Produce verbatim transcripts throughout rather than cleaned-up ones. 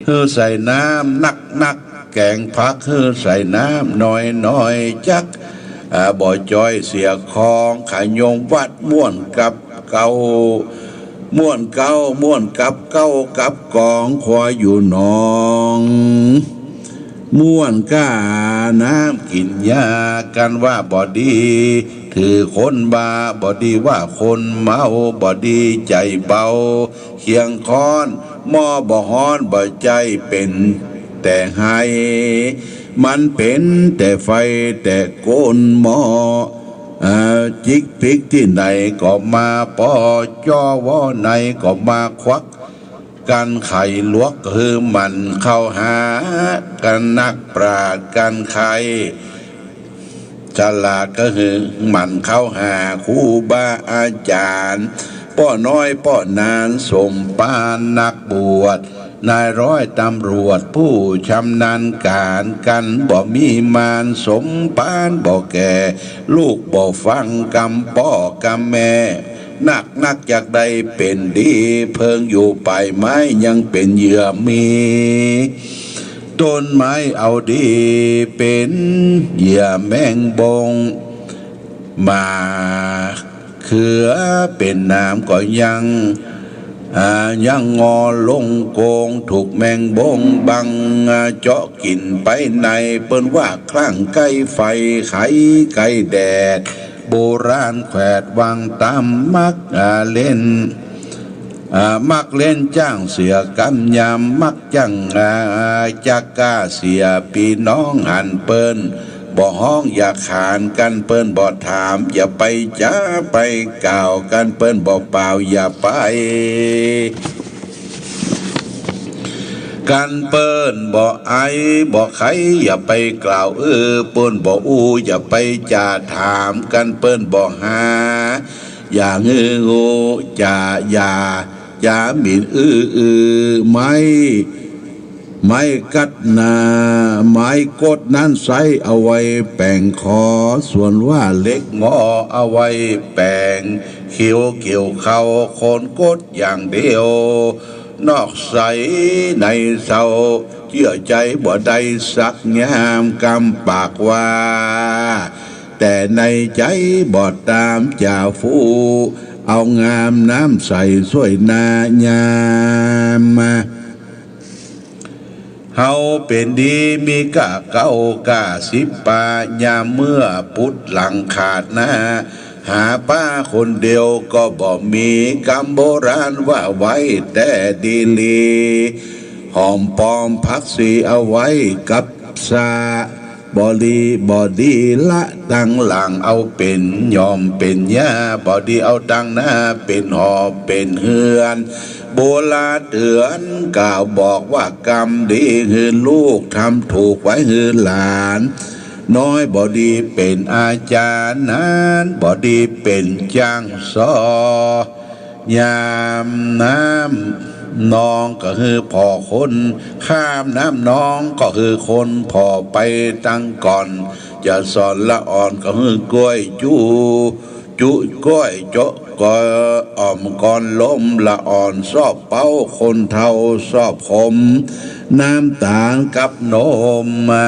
หื้อใส่น้ำนักๆ แก๋งผักหื้อใส่น้ำน้อยๆ จัก อ่า บ่จ่อยเสียของ ขยมวัดม่วนกับเก่า ม่วนเก่า ม่วนกับเก่า กับกองควายอยู่หนอง ม่วนก้าน้ำกิ๋นยา กันว่าบ่ดี ถือคนบ้า บ่ดีว่าคนเมา บ่ดีใจ๋เบา เคียงค้อน หม้อบ่ฮ้อน บ่ใจ้เป๋นแต่ไฮ มันเป๋นแต่ไฟ แต่ก้นหม้อ อ่า จิกปิกตี้ไหนก็มาป้อ จ้อว่อในก็มาควัก กันไขหลวกหื้อหมั่นเข้าหา กันนักปราชญ์กันไข ฉลาดก็หื้อหมั่นเข้าหาครูบาอาจ๋ารย์ ป้อน้อยป้อนานสมปานนักบวช นายร้อยตำรวจผู้ชำนาญก๋าน กันบ่มีมานสมปานบ่แก่ ลูกบ่ฟังกำป้อกำแม่ นักๆ อยากได้เป๋นดี เพิงอยู่ป๋ายไม้ยังเป๋นเหยื่อมี ต้นไม้เอาดีเป๋นเหยื่อแมงบง หมากเขือเป๋นหนามก็ยัง อ่า ยังงอลงโกง ถูกแมงบงบัง อ่า เจาะกิ๋นไปใน เปิ้นว่าคลั่งใก้ไฟ ไขใก้แดด โบราณแขวดวังตำ มัก อ่า เล่น อ่า มักเล่นจ้างเสียกำยำ มักจ้าง อ่า จักก้าเสียปี้น้อง หันเปิ้นบ่ฮ้องอย่าขาน กันเปิ้นบ่ถามอย่าไปจ๋าไปกล่าว กันเปิ้นบ่ป่าวอย่าไป กันเปิ้นบ่ไอบ่ไขอย่าไปกล่าวอื้อ เปิ้นบ่อู้อย่าไปจ๋าถาม กันเปิ้นบ่หา อย่าหื้อฮู้จ๋า อย่าจ๋าหมิ่นอื้อ อื้อ ไม้ ไม้กัดหน้า ไม้กดนั้นใจ๊เอาไว้แป๋งขอ ส่วนว่าเหล็กงอเอาไว้แป๋งเขียว เกี่ยวเข้าคนกดอย่างเดียว นอกใสในเศร้า เจื้อใจ๋บ่ได้สักยาม กำปากว่า แต่ในใจ๋บ่ตามจ๋าฟู้ เอางามน้ำใสสวยหน้ายามมา เฮาเป๋นดีมีก้าเก๊าก้าสิบปา ยามเมื่อปุดหลังขาดหน้า หาป้าคนเดียวก็บ่มี กำโบราณว่าไว้แต่ดีหลี หอมปอมผักชีเอาไว้กับสา บ่ดี บ่ดีละตังหลังเอาเป๋น ย่อมเป๋นยา บ่ดีเอาตังหน้าเป๋นหอเป๋นเฮือน โบราณเตื๋อนกล่าวบอกว่ากำดีหื้อลูก ทำถูกไว้หื้อหลานน้อย บ่ดีเป๋นอาจ๋ารย์นาน บ่ดีเป๋นจ้างซอ ยามน้ำนองก็หื้อผ่อคน ข้ามน้ำนองก็หื้อคนผ่อไปตังก่อน จะสอนละอ่อนก็หื้อก้วยจุ จุก้วยโจ๊ะก็อ่อมก่อนลม ละอ่อนซอบเป๊า คนเฒ่าซอบขม น้ำต๋าลกับนมมา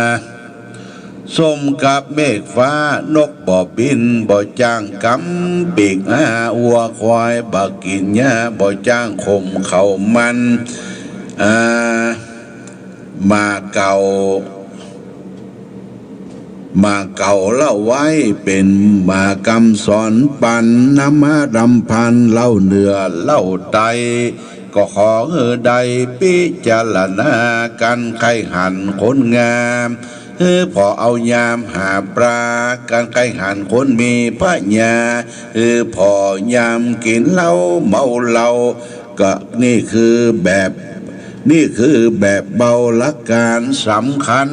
ส้มกับเมฆฟ้า นกบ่บิน บ่จ้างกำปีกอ้า วัวควายบ่กิ๋นหญ้า บ่จ้างข่มข้าวมัน อ่า หมากเก่า หมากเก่าเล่าไว้เป๋นหมากกำสอนปัน นำมาดำพันเล่าเหนือเล่าใต้ ก็ขอหื้อได้พิจารณา กันใค่หันคนงาม หื้อผ่อเอายามหาปลา กันใค่หันคนมีปัญญา หื้อผ่อยามกิ๋นเหล้าเมาเหล้า ก็นี่คือแบบ นี่คือแบบเบาหลักการสำคัญ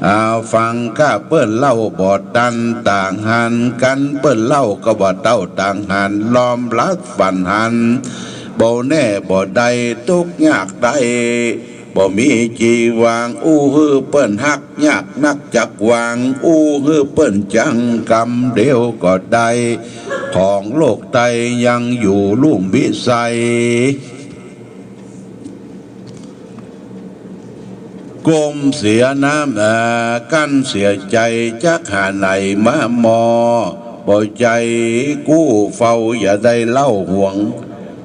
อ่า ฟังก้าเปิ้นเล่าบ่ตันต่างหัน กันเปิ้นเล่าก็บ่เต้าต่างหัน ล้อมลัดฝันหัน บ่แน่บ่ได้ ตุ๊กข์ยากได้ บ่มีจีหวัง อู้หื้อเปิ้นฮัก ยากนักจักหวัง อู้หื้อเปิ้นจังกำเดียวก็ได้ ของโลกไต้ยังอยู่ลุ่มวิสัย ก้มเสียน้ำ เอ่อ กั้นเสียใจ๋จักหาไหนมาหม้อ บ่ใจ้กู้เฝ้าอย่าได้เล่าห่วง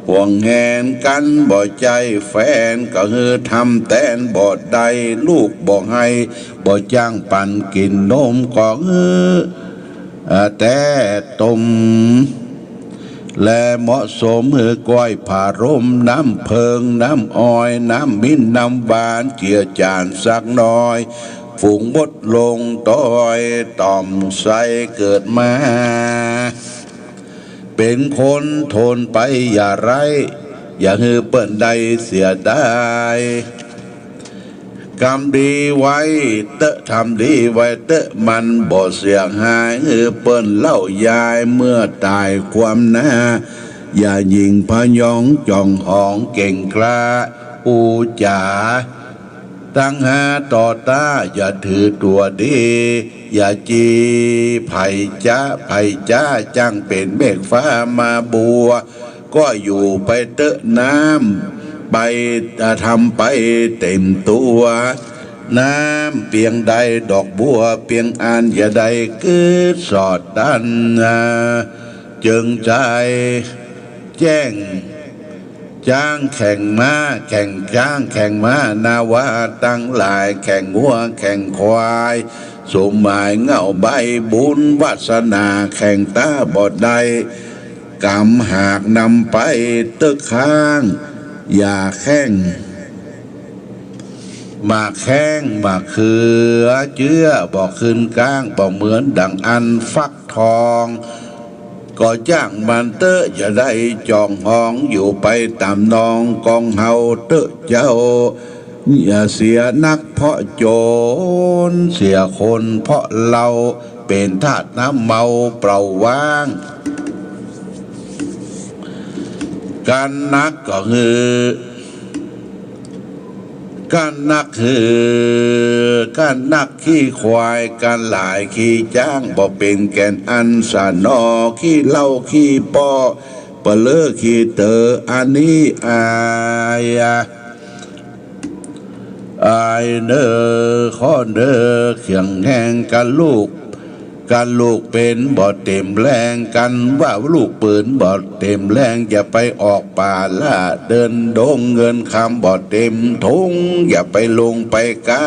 ห่วงแหนกั๋น บ่ใจ้แฟนก็หื้อทำแตน บ่ได้ลูกบ่ไห้ บ่จ้างปั๋นกิ๋นนมก็หื้อ เอ่อ แต๊ต้ม และเหมาะสมหื้อก้อยผาร่ม น้ำเผิง น้ำอ้อย น้ำมิ้น น้ำหวาน เจือจานสักหน้อย ฝูงบดลงตอย ต่อมไส้เกิดมา เป๋นคนทนไปอย่าไร้ อย่าหื้อเปิ้นได้เสียดาย กำดีไว้เต๊อะ ทำดีไว้เต๊อะ มันบ่เสียหาย หื้อเปิ้นเล่ายายเมื่อต๋ายความหน้า อย่าหยิ่งพยองจ่องหองเก่งกล้า อู้จ๋าตั้งหาต่อต้า อย่าถือตั๋วดี อย่าจี๋ใผจ๊ะ ใผจ๊ะจ้างเป๋นเมฆฟ้ามาบัว ก็อยู่ไปเต๊อะน้ำ ไป อ่า ทำไปเต๋มตั๋ว น้ำเปียงได้ดอกบัวเปียงอัน อย่าได้กึ๊ดสอดตัน อ่า เจิงใจ๋แจ้ง จ๊างแข่งม้า แข่งจ๊างแข่งม้า นาวาตังหลาย แข่งงัวแข่งควาย สมหมายเหง้าใบ้บุญวาสนา แข่งต๊าบ่ได้ ก๋ำหากนำไปเต๊อะข้าง อย่าแข้ง หมากแข้ง หมากเขือ เจื้อบ่ขึ้นก้าง บ่เหมือนดั่งอันฟักทอง ก็จ้างมันเต๊อะ อย่าได้จ่องหอง อยู่ไปต๋ามนองกองเฮาเต๊อะเจ้า อย่าเสียนักเพราะจน เสียคนเพราะเหล้า เป๋นธาตุน้ำเมาเปล่าว่าง กั๋นนักก็หื้อ กั๋นนักหื้อ กั๋นนักขี้ควาย กั๋นหลายขี้จ๊าง บ่เป๋นแก่นอันสะหนอ ขี้เหล้าขี้ป้อ ปะเล้อขี้เต๋อ อันนี้อาย อายเน่อ ข้อเน่อ เขียงแฮงกั๋นลูก กั๋นลูกเป๋นบ่เต๋มแฮง กั๋นว่าลูกเป๋นบ่เต๋มแฮง อย่าไปออกป่าล่าเดินดง เงินคำบ่เต๋มถุง อย่าไปลงไปก๊า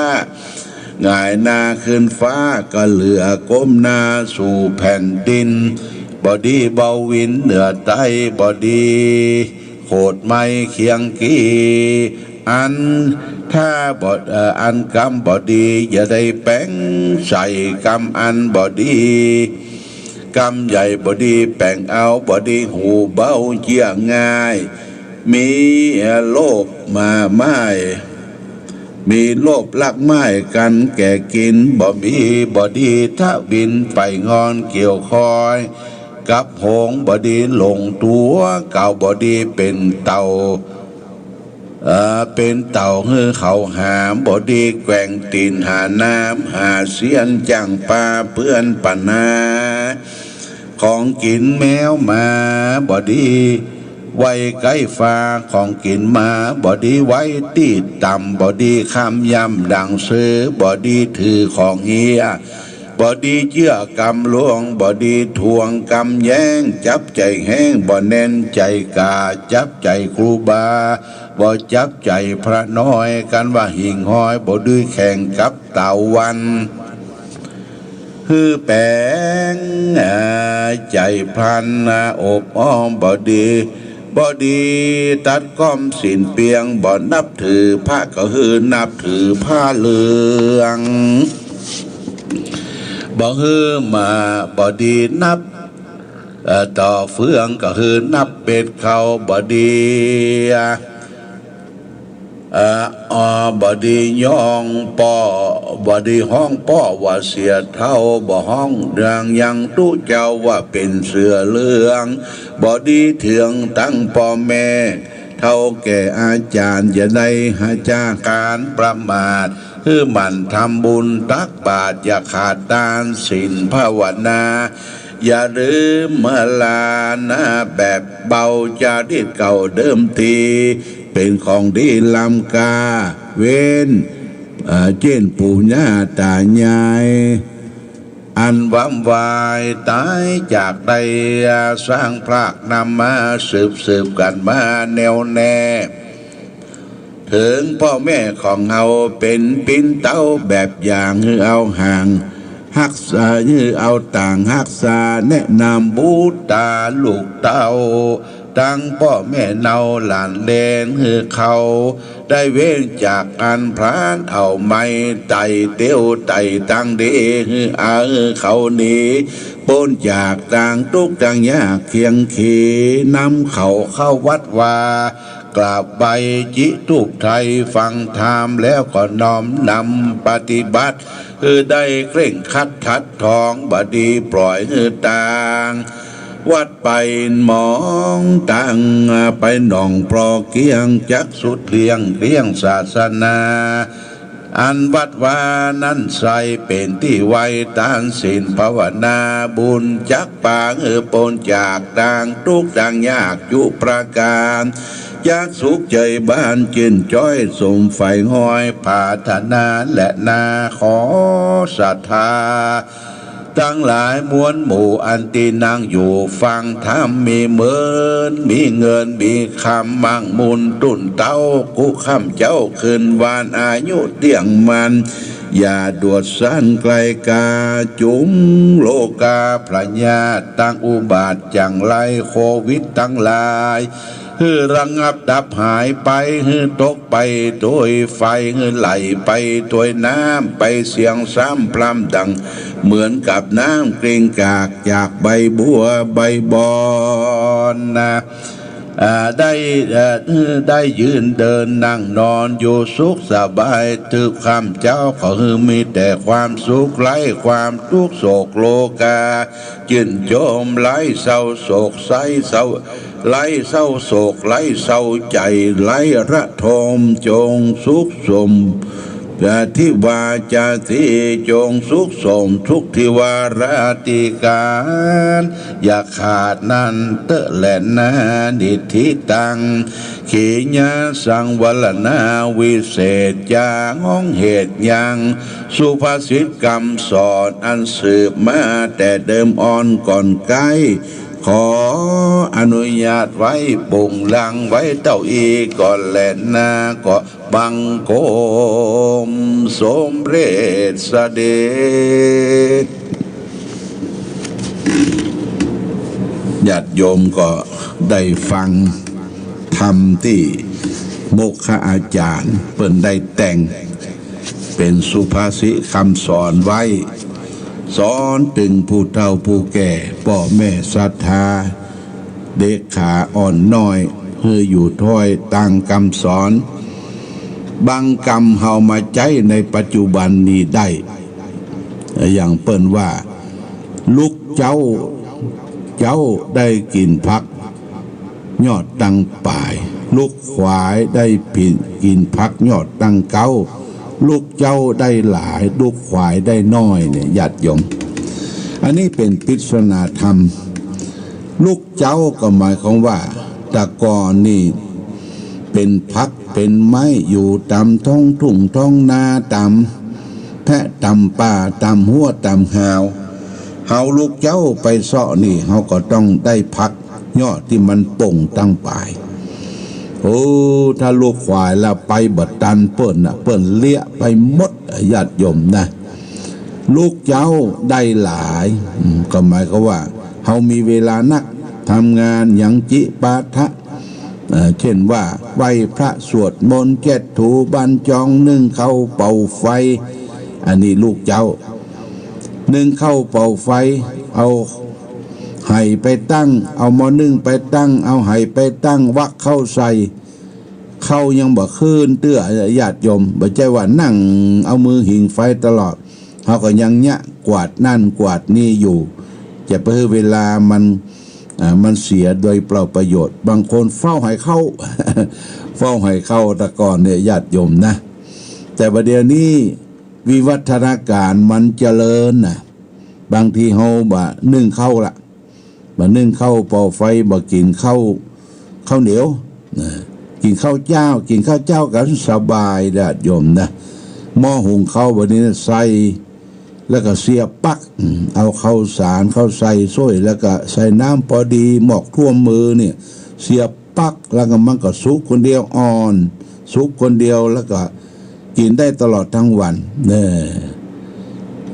หงายหน้าขึ้นฟ้า ก็เหลือก้มหน้าสู่แผ่นดิน บ่ดีเบาวินเหนือใต้ บ่ดี โขดไม้เคียงกี่ อันถ้าบ่ เอ่อ อันกำบ่ดี อย่าได้แป๋งใส่กำอันบ่ดี กำใหญ่บ่ดีแป๋งเอา บ่ดีหูเบาเยื่อง่าย มีโลภมาไม้ มีโลภลักไม้กั๋นแก่กิ๋น บ่มี บ่ดีทวินไปงอนเกี่ยวคอย กับหงส์ บ่ดีหลงตั๋วเก่า บ่ดีเป๋นเต่า เอ่อ เป๋นเต่าหื้อเขาหาม บ่ดีแกว่งตี๋นหาน้ำ หาเสี้ยนจ้างปลาเปื้อนปะนา ของกิ๋นแมวหมา บ่ดีไว้ใก้ฟ้า ของกิ๋นหมา บ่ดีไว้ตี้ต่ำ บ่ดีคำย่ำดั่งเสือ บ่ดีถือของเฮีย บ่ดีเจื้อกำลวง บ่ดีทวงกำแย้ง จับใจ๋แห้ง บ่แน่นใจ๋ก๋า จับใจ๋ครูบา บ่จับใจ๋พระน้อย กั๋นว่าหิ่งห้อย บ่ดีแข่งกับเต๋าวัน หื้อแป๋ง อ่า ใจ๋พลัน อ่า อบอ้อม บ่ดี บ่ดีตัดก้อมศีลเปียง บ่นับถือพระก็หื้อนับถือผ้าเหลือง บ่หื้อมา บ่ดีนับ เอ่อ ต่อเฟืองก็หื้อนับเบ็ดเข้า บ่ดี เอ่อ อ่อ บ่ดีฮ้องป้อ บ่ดีฮ้องป้อว่าเสียเฒ่า บ่ฮ้องดังยังตุ๊เจ้าว่าเป๋นเสือเหลือง บ่ดีเถียงตังป้อแม่ เฒ่าแก่อาจ๋ารย์ อย่าได้หาจ้างก๋านประมาท หื้อหมั่นทำบุญตักบาตร อย่าขาดตานศีลภาวนา อย่าลืมเมื่อลานะ แบบเบาจาริตเก่าเดิมที เป๋นของดีล้ำค่า เว้น เอ่อ เจ้นปู่ย่าต๋ายาย อันหวำวายต๋ายจากได้ สร้างพรากนำมาสืบสืบกั๋นมาแน่วแน่ เถิงป้อแม่ของเฮาเป๋นปิ้นเต๊าแบบอย่างหื้อเอาตางฮักษา หื้อเอาตางฮักษาแนะนำบุตราลูกเต้า ตังป้อแม่เนาหลานเหลนหื้อเขา ได้เว้นจากอันพลาดเอาไม้ไต่เตียวไต่ตังดี หื้อเอาเขาหนีป๊นจากตางตุ๊กข์ตางยากเคียงเข นำเขาเข้าวัดวา กราบไหว้จิตุปไทยฟังธรรม แล้วก็น้อมนำปฏิบัติ หื้อได้เคร่งครัดถัดถอง บ่ดีปล่อยหื้อตาง วัดไปหมองตางไปหนองปลอเกี้ยง จักสุดเลี่ยงเลี่ยงศาสนา อันวัดวานั้นใสเป๋นตี้ไหว้ตานศีลภาวนา บุญจักปางหื้อป๊นจากตางตุ๊กข์ตางยากจุประก๋าน จักสุขใจ๋บานจื้นจ้อยสมใฝ่ห้อยผาถนาแลนา ขอศรัทธาตังหลายมวลหมู่อันตี้นั่งอยู่ฟังธรรม มีเมิน มีเงิน มีคำ มั่งมูลตุ้นเต๊า กู้ค่ำเจ๊าคืนวาน อายุเตี้ยงมั่น อย่าดวดสั้นไกลกา จุมโรคาพยาธิตังอุบาทจังไร โควิดตังหลาย หื้อระงับดับหายไป หื้อตกไปโตยไฟ หื้อไหลไปโตยน้ำ ไปเสียงซ้ำพร่ำดังเหมือนกับน้ำกริ่งกากจากใบบัวใบบอนนา อ่า ได้ เอ่อ ได้ยืนเดินนั่งนอนอยู่สุขสบาย ตึกค่ำเจ๊าขอหื้อมีแต่ความสุข ไร้ความตุ๊กข์โศกโรคา จื้นโจม ไร้เศร้าโศก ไร้เศร้า ไร้เศร้าโศก ไร้เศร้าใจ๋ ไร้ระทม จงสุขสม อ่า ทิวาจาสี จงสุขสมทุกทิวาราธิก๋าน อย่าขาดนั้นเต๊อะแลนา นิทธิตัง ขีญาสังวรณา วิเศษจา ฮ้องเหตุยัง สุภาษิตกำสอนอันสืบมาแต่เดิมอ่อนก่อนใก้ ขออนุญาตไว้ปุงลังไว้เต้าอี้ก่อนแลนา ก็บังคมสมเร็จเสด็จ ญาติโยมก็ได้ฟังธรรมตี้โมกขอาจ๋ารย์เปิ้นได้แต่งเป๋นสุภาษิตกำสอนไว้ สอนเถิงผู้เฒ่าผู้แก่ ป้อแม่ศรัทธา เด็กขาอ่อนน้อย หื้ออยู่ถ้อยตางกำสอน บางกำเฮามาใจ๊ในปัจจุบันนี้ได้ อย่างเปิ้นว่า ลูกเจ๊า เจ๊าได้กิ๋นผักยอดตังป๋าย ลูกขวายได้ผิน กิ๋นผักยอดตังเก๊า ลูกเจ๊าได้หลาย ลูกขวายได้น้อยเนี่ย ญาติโยม อันนี้เป๋นปริศนาธรรม ลูกเจ๊าก็หมายความว่า แต่ก่อนนี่เป๋นผักเป๋นไม้อยู่ต๋ามท้องทุ่งท้องนา ต๋ามแพะต๋ามป่า ต๋ามฮั้วต๋ามฮาว เฮาลูกเจ๊าไปเซาะนี่ เฮาก็ต้องได้ผักยอดตี้มันป่งตังป๋าย โอ้ ถ้าลูกขวายละไปบ่ตันเปิ้นน่ะ เปิ้นเละไปหมด ญาติโยมนะ ลูกเจ๊าได้หลาย อืม ก็หมายความว่า เฮามีเวลานัก ทำงานหยังจิปาถะ เอ่อ เช่นว่า ไหว้พระสวดมนต์ เช็ดถูบานจอง นึ่งข้าวเป่าไฟ อันนี้ลูกเจ๊า นึ่งข้าวเป่าไฟ เอาไหไปตั้ง เอาหม้อนึ่งไปตั้ง เอาไหไปตั้ง วักข้าวใส่ ข้าวยังบ่ขึ้นเตื้อ ญาติโยม บ่ใจ้ว่านั่งเอามือหิงไฟตลอด เฮาก็ยังเยียะกวาดนั่นกวาดนี่อยู่ จะไปหื้อเวลามัน อ่า มันเสียโดยเปล่าประโยชน์ บางคนเฝ้าไหข้าว เฝ้าไหข้าวแต่ก่อนเนี่ย ญาติโยมนะ แต่บัดเดี๋ยวนี้วิวัฒนาการมันเจริญน่ะ บางทีเฮาบ่นึ่งข้าวละ บ่นึ่งข้าวเป่าไฟ บ่กิ๋นข้าว ข้าวเหนียว นะ กิ๋นข้าวเจ้า กิ๋นข้าวเจ้ากั๋นสบาย ญาติโยมนะ หม้อหุงข้าวบัดนี้ใส่ แล้วก็เสียบปลั๊ก อืม เอาข้าวสารเข้าใส่ซ้วย แล้วก็ใส่น้ำปอดี หมอกท่วมมือเนี่ย เสียบปลั๊ก แล้วก็มันก็สุกคนเดียวอ่อน สุกคนเดียว แล้วก็กิ๋นได้ตลอดทั้งวัน เนี่ย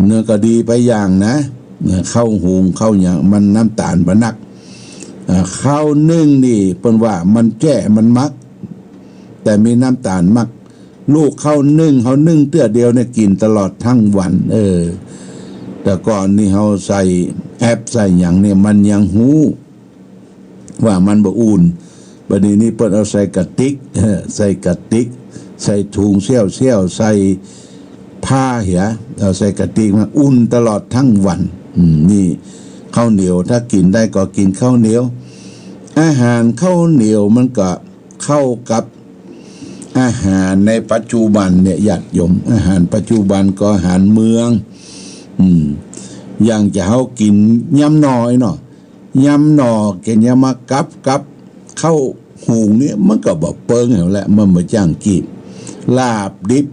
เนี่ยก็ดีไปอย่างนะ เนี่ย ข้าวหุงข้าวหยังมันน้ำต๋าลบ่นัก อ่า ข้าวนึ่งนี่เปิ้นว่ามันแจ้ มันมัก แต่มีน้ำต๋าลมัก ลูกข้าวนึ่ง เฮานึ่งเตื้อเดียวเนี่ยกิ๋นตลอดทั้งวัน เออ แต่ก่อนนี่เฮาใส่แอปใส่หยังเนี่ย มันยังฮู้ว่ามันบ่อุ่น บัดนี้นี่เปิ้นเอาใส่กะติก เออ ใส่กะติก ใส่ถุงเสี้ยวๆ ใส่ผ้าเหีย เอาใส่กะติกมาอุ่นตลอดทั้งวัน อืม นี่ข้าวเหนียว ถ้ากิ๋นได้ก็กิ๋นข้าวเหนียว อาหารข้าวเหนียวมันก็ เข้ากับอาหารในปัจจุบันเนี่ย ญาติโยม อาหารปัจจุบันก็อาหารเมือง อืม อย่างจะเฮากิ๋นยำหน่อเนาะ ยำหน่อกิ๋นยำมากับ กับข้าวหุงเนี่ย มันก็บ่เปิงหั้นแหละ มันบ่จ้างกีบ ลาบดิบ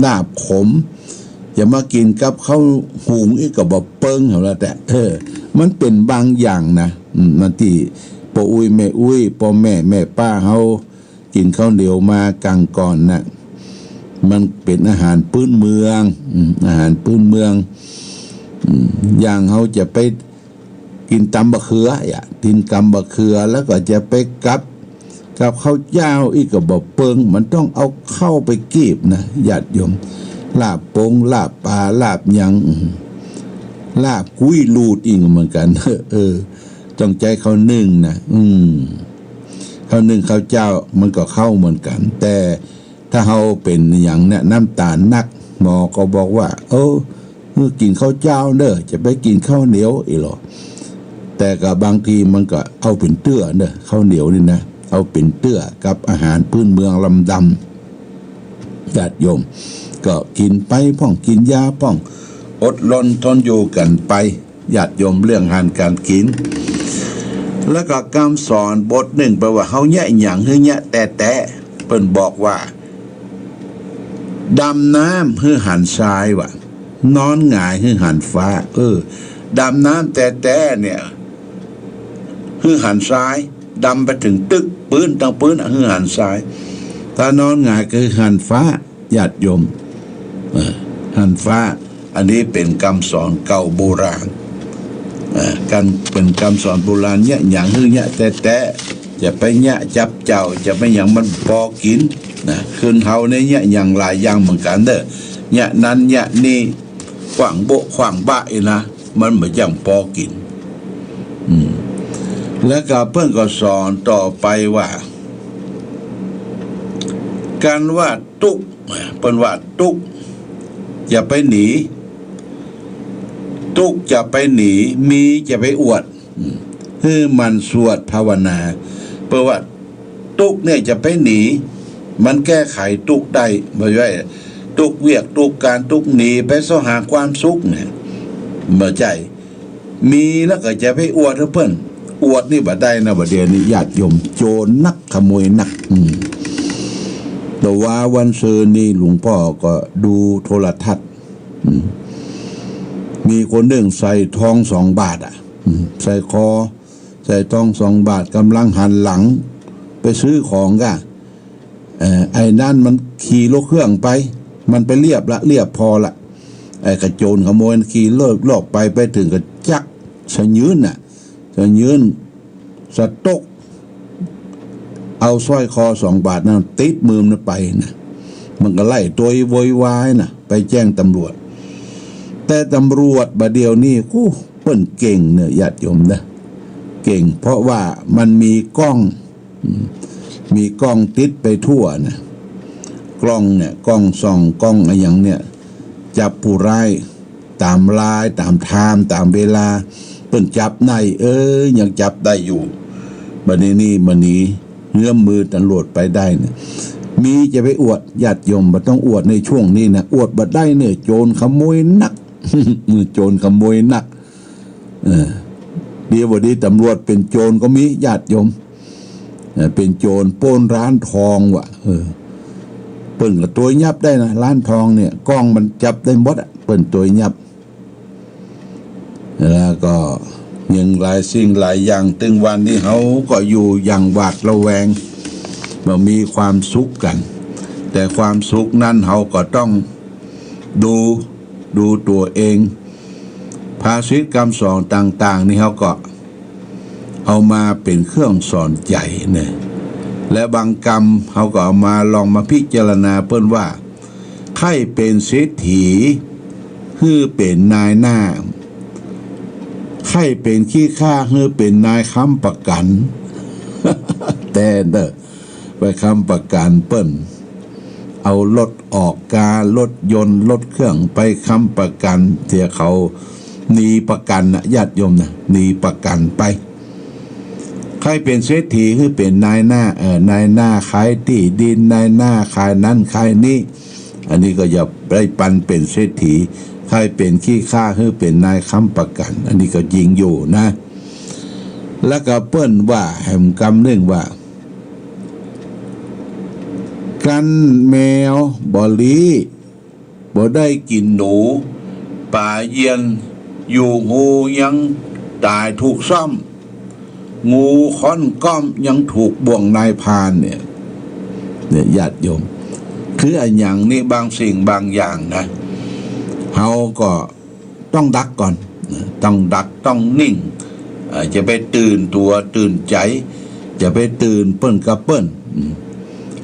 ลาบขม จะมากิ๋นกับข้าวหุงอีกก็บ่เปิงหั้นแหละ แต่ เออ มันเป๋นบางอย่างนะ อืม มันตี้ป้ออุ๊ยแม่อุ๊ย ป้อแม่แม่ป้าเฮา กิ๋นข้าวเหนียวมากังก่อนน่ะ มันเป๋นอาหารปื๊นเมือง อืม อาหารปื๊นเมือง อืม อย่างเฮาจะไปกิ๋นต๋ำบ่าเขืออะ กิ๋นต๋ำบ่าเขือ แล้วก็จะไปกับ กับข้าวเจ้าอีกก็บ่เปิง มันต้องเอาข้าวไปกีบนะ ญาติโยม ลาบปง ลาบป๋า ลาบหยัง อืม ลาบกุ้ยลูดอีกเหมือนกั๋น เออ ต้องใจ๊ข้าวนึ่งนะ อืม ข้าวนึ่งข้าวเจ้ามันก็เข้าเหมือนกั๋น แต่ถ้าเฮาเป๋นหยังเนี่ย น้ำต๋าลนัก หมอก็บอกว่า เออ เออ กิ๋นข้าวเจ้าเน่อ จะไปกิ๋นข้าวเหนียวอีหลอ แต่ก็บางทีมันก็เอาเป๋นเตื้อเน่อ ข้าวเหนียวนี่นะ เอาเป๋นเตื้อกับอาหารปื๊นเมืองลำดำ ญาติโยม ก็กิ๋นไปพ่อง กิ๋นยาพ่อง อดรนทนอยู่กั๋นไป ญาติโยม เรื่องอาหารก๋านกิ๋น แล้วก็กำสอนบทนึ่ง แปลว่าเฮาเยียะหยังหื้อเยียะแต๊ๆ เปิ้นบอกว่า ดำน้ำหื้อหันซ้ายว่ะ นอนหงายหื้อหันฟ้า เออ ดำน้ำแต๊ๆ เนี่ย หื้อหันซ้าย ดำไปเถิงตึกปื๊นตังปื๊นอะ หื้อหันซ้าย ถ้านอนหงายก็หื้อหันฟ้า ญาติโยม เออ หันฟ้า อันนี้เป๋นกำสอนเก่าโบราณ เออ ก๋าน เป๋นกำสอนโบราณ เยียะหยังหื้อเยียะแต๊ๆ จะไปเยียะจับเจ้า จะไปหยังมันปอกิ๋นนะ คนเฮาเนี่ยเยียะหยังหลายอย่างเหมือนกั๋นเน่อ เยียะนั้นเยียะนี้ ขว้างโบ๊ะขว้างบะอีกนะ มันบ่จ้างปอกิ๋น อืม แล้วก็เปิ้นก็สอนต่อไปว่า ก๋านว่าตุ๊กข์ เปิ้นว่าตุ๊กข์ อย่าไปหนี ตุ๊กข์อย่าไปหนี มีอย่าไปอวด อืม หื้อหมั่นสวดภาวนา เปิ้นว่าตุ๊กข์เนี่ยอย่าไปหนี มันแก้ไขตุ๊กข์ได้ บ่ใจ้ตุ๊กข์เวียกตุ๊กข์ก๋านตุ๊กข์หนีไปเสาะหาความสุขเนี่ย บ่ใจ้ มีแล้วก็อย่าไปอวดหื้อเปิ้น อวดนี่บ่ได้นะ บ่าเดี่ยวนี้ญาติโยม โจรนักขโมยนัก อืม แต่ว่าวันซืนนี่หลวงป้อก็ดูโทรทัศน์ อืม มีคนนึ่งใส่ทองสองบาทอะ อืม ใส่คอ ใส่ทองสองบาท ก่ำลังหันหลังไปซื้อของก่ะ เอ่อ ไอ้นั้นมันขี่รถเครื่องไป มันไปเลียบละ เลียบพอละ ไอ้กะโจรขโมยขี่รถลอกไป ไปเถิงก็จั๊กสะยื้นน่ะ สะยื้น สะตก เอาสร้อยคอสองบาทนั้นติดมือมันไปนะ มันก็ไล่ตวยโวยวายนะ ไปแจ้งตำรวจ แต่ตำรวจบ่าเดี่ยวนี้ อู้ เปิ้นเก่งเน่อ ญาติโยมเน่อ เก่ง เพราะว่ามันมีกล้อง อืม มีกล้องติดไปทั่วนะ กล้องเนี่ย กล้องส่อง กล้องอะหยังเนี่ย จับผู้ร้าย ต๋ามลาย ต๋ามไทม์ ต๋ามเวลา เปิ้นจับได้ เออ ยังจับได้อยู่ บ่านี้นี่ บ่านี้เงื้อมมือตำรวจไปได้เนี่ย มีจะไปอวด ญาติโยม บ่ต้องอวดในช่วงนี้นะ อวดบ่ได้เนี่ย โจรขโมยนัก โจรขโมยนัก เออ เดี๋ยวบ่านี้ตำรวจเป๋นโจรก็มี ญาติโยม เออ เป๋นโจรปล้นร้านทองว่ะ เออ ปิ้นก็ตวยยับได้นะ ร้านทองเนี่ย ก้องมันจับได้หมดอะ ปิ้นตวยยับ แล้วก็ยังหลายสิ่งหลายอย่าง ตึงวันนี้เฮาก็อยู่อย่างหวาดระแวง บ่มีความสุขกั๋น แต่ความสุขนั้นเฮาก็ต้องดู ดูตั๋วเอง ภาษิตกำสอนต่างๆ นี่เฮาก็เอามาเป๋นเครื่องสอนใจ๋เนี่ย และบางกำเฮาก็เอามาลองมาพิจารณา เปิ้นว่า ใค่เป๋นเศรษฐี หื้อเป๋นนายหน้า ใค่เป๋นขี้ข้า หื้อเป๋นนายค้ำประกั๋น แต่เน่อ ไปค้ำประกั๋นเปิ้น เอารถออกกา รถยนต์ รถเครื่อง ไปค้ำประกั๋น เสียเขาหนีประกั๋นนะ ญาติโยมนะ หนีประกั๋นไป ใค่เป๋นเศรษฐี หื้อเป๋นนายหน้า เอ่อ นายหน้าขายตี้ดิน นายหน้าขายนั้นขายนี้ อันนี้ก็อย่าได้ปันเป๋นเศรษฐี ใค่เป๋นขี้ข้า หื้อเป๋นนายค้ำประกั๋น อันนี้ก็จริงอยู่นะ แล้วก็เปิ้นว่าแหมกำนึ่งว่า กั๋นแมวบ่ลี้ บ่ได้กิ๋นหนู ป๋าเยียนอยู่ฮูยังต๋ายถูกส้อม งูค้อนก้อมยังถูกบ่วงนายพรานเนี่ย เนี่ยญาติโยม คืออะหยังนี่ บางสิ่งบางอย่างนะ เฮาก็ ต้องดักก่อนนะ ต้องดัก ต้องนิ่ง เอ่อ จะไปตื่นตั๋วตื่นใจ๋ จะไปตื่นเปิ้นกับเปิ้น อืม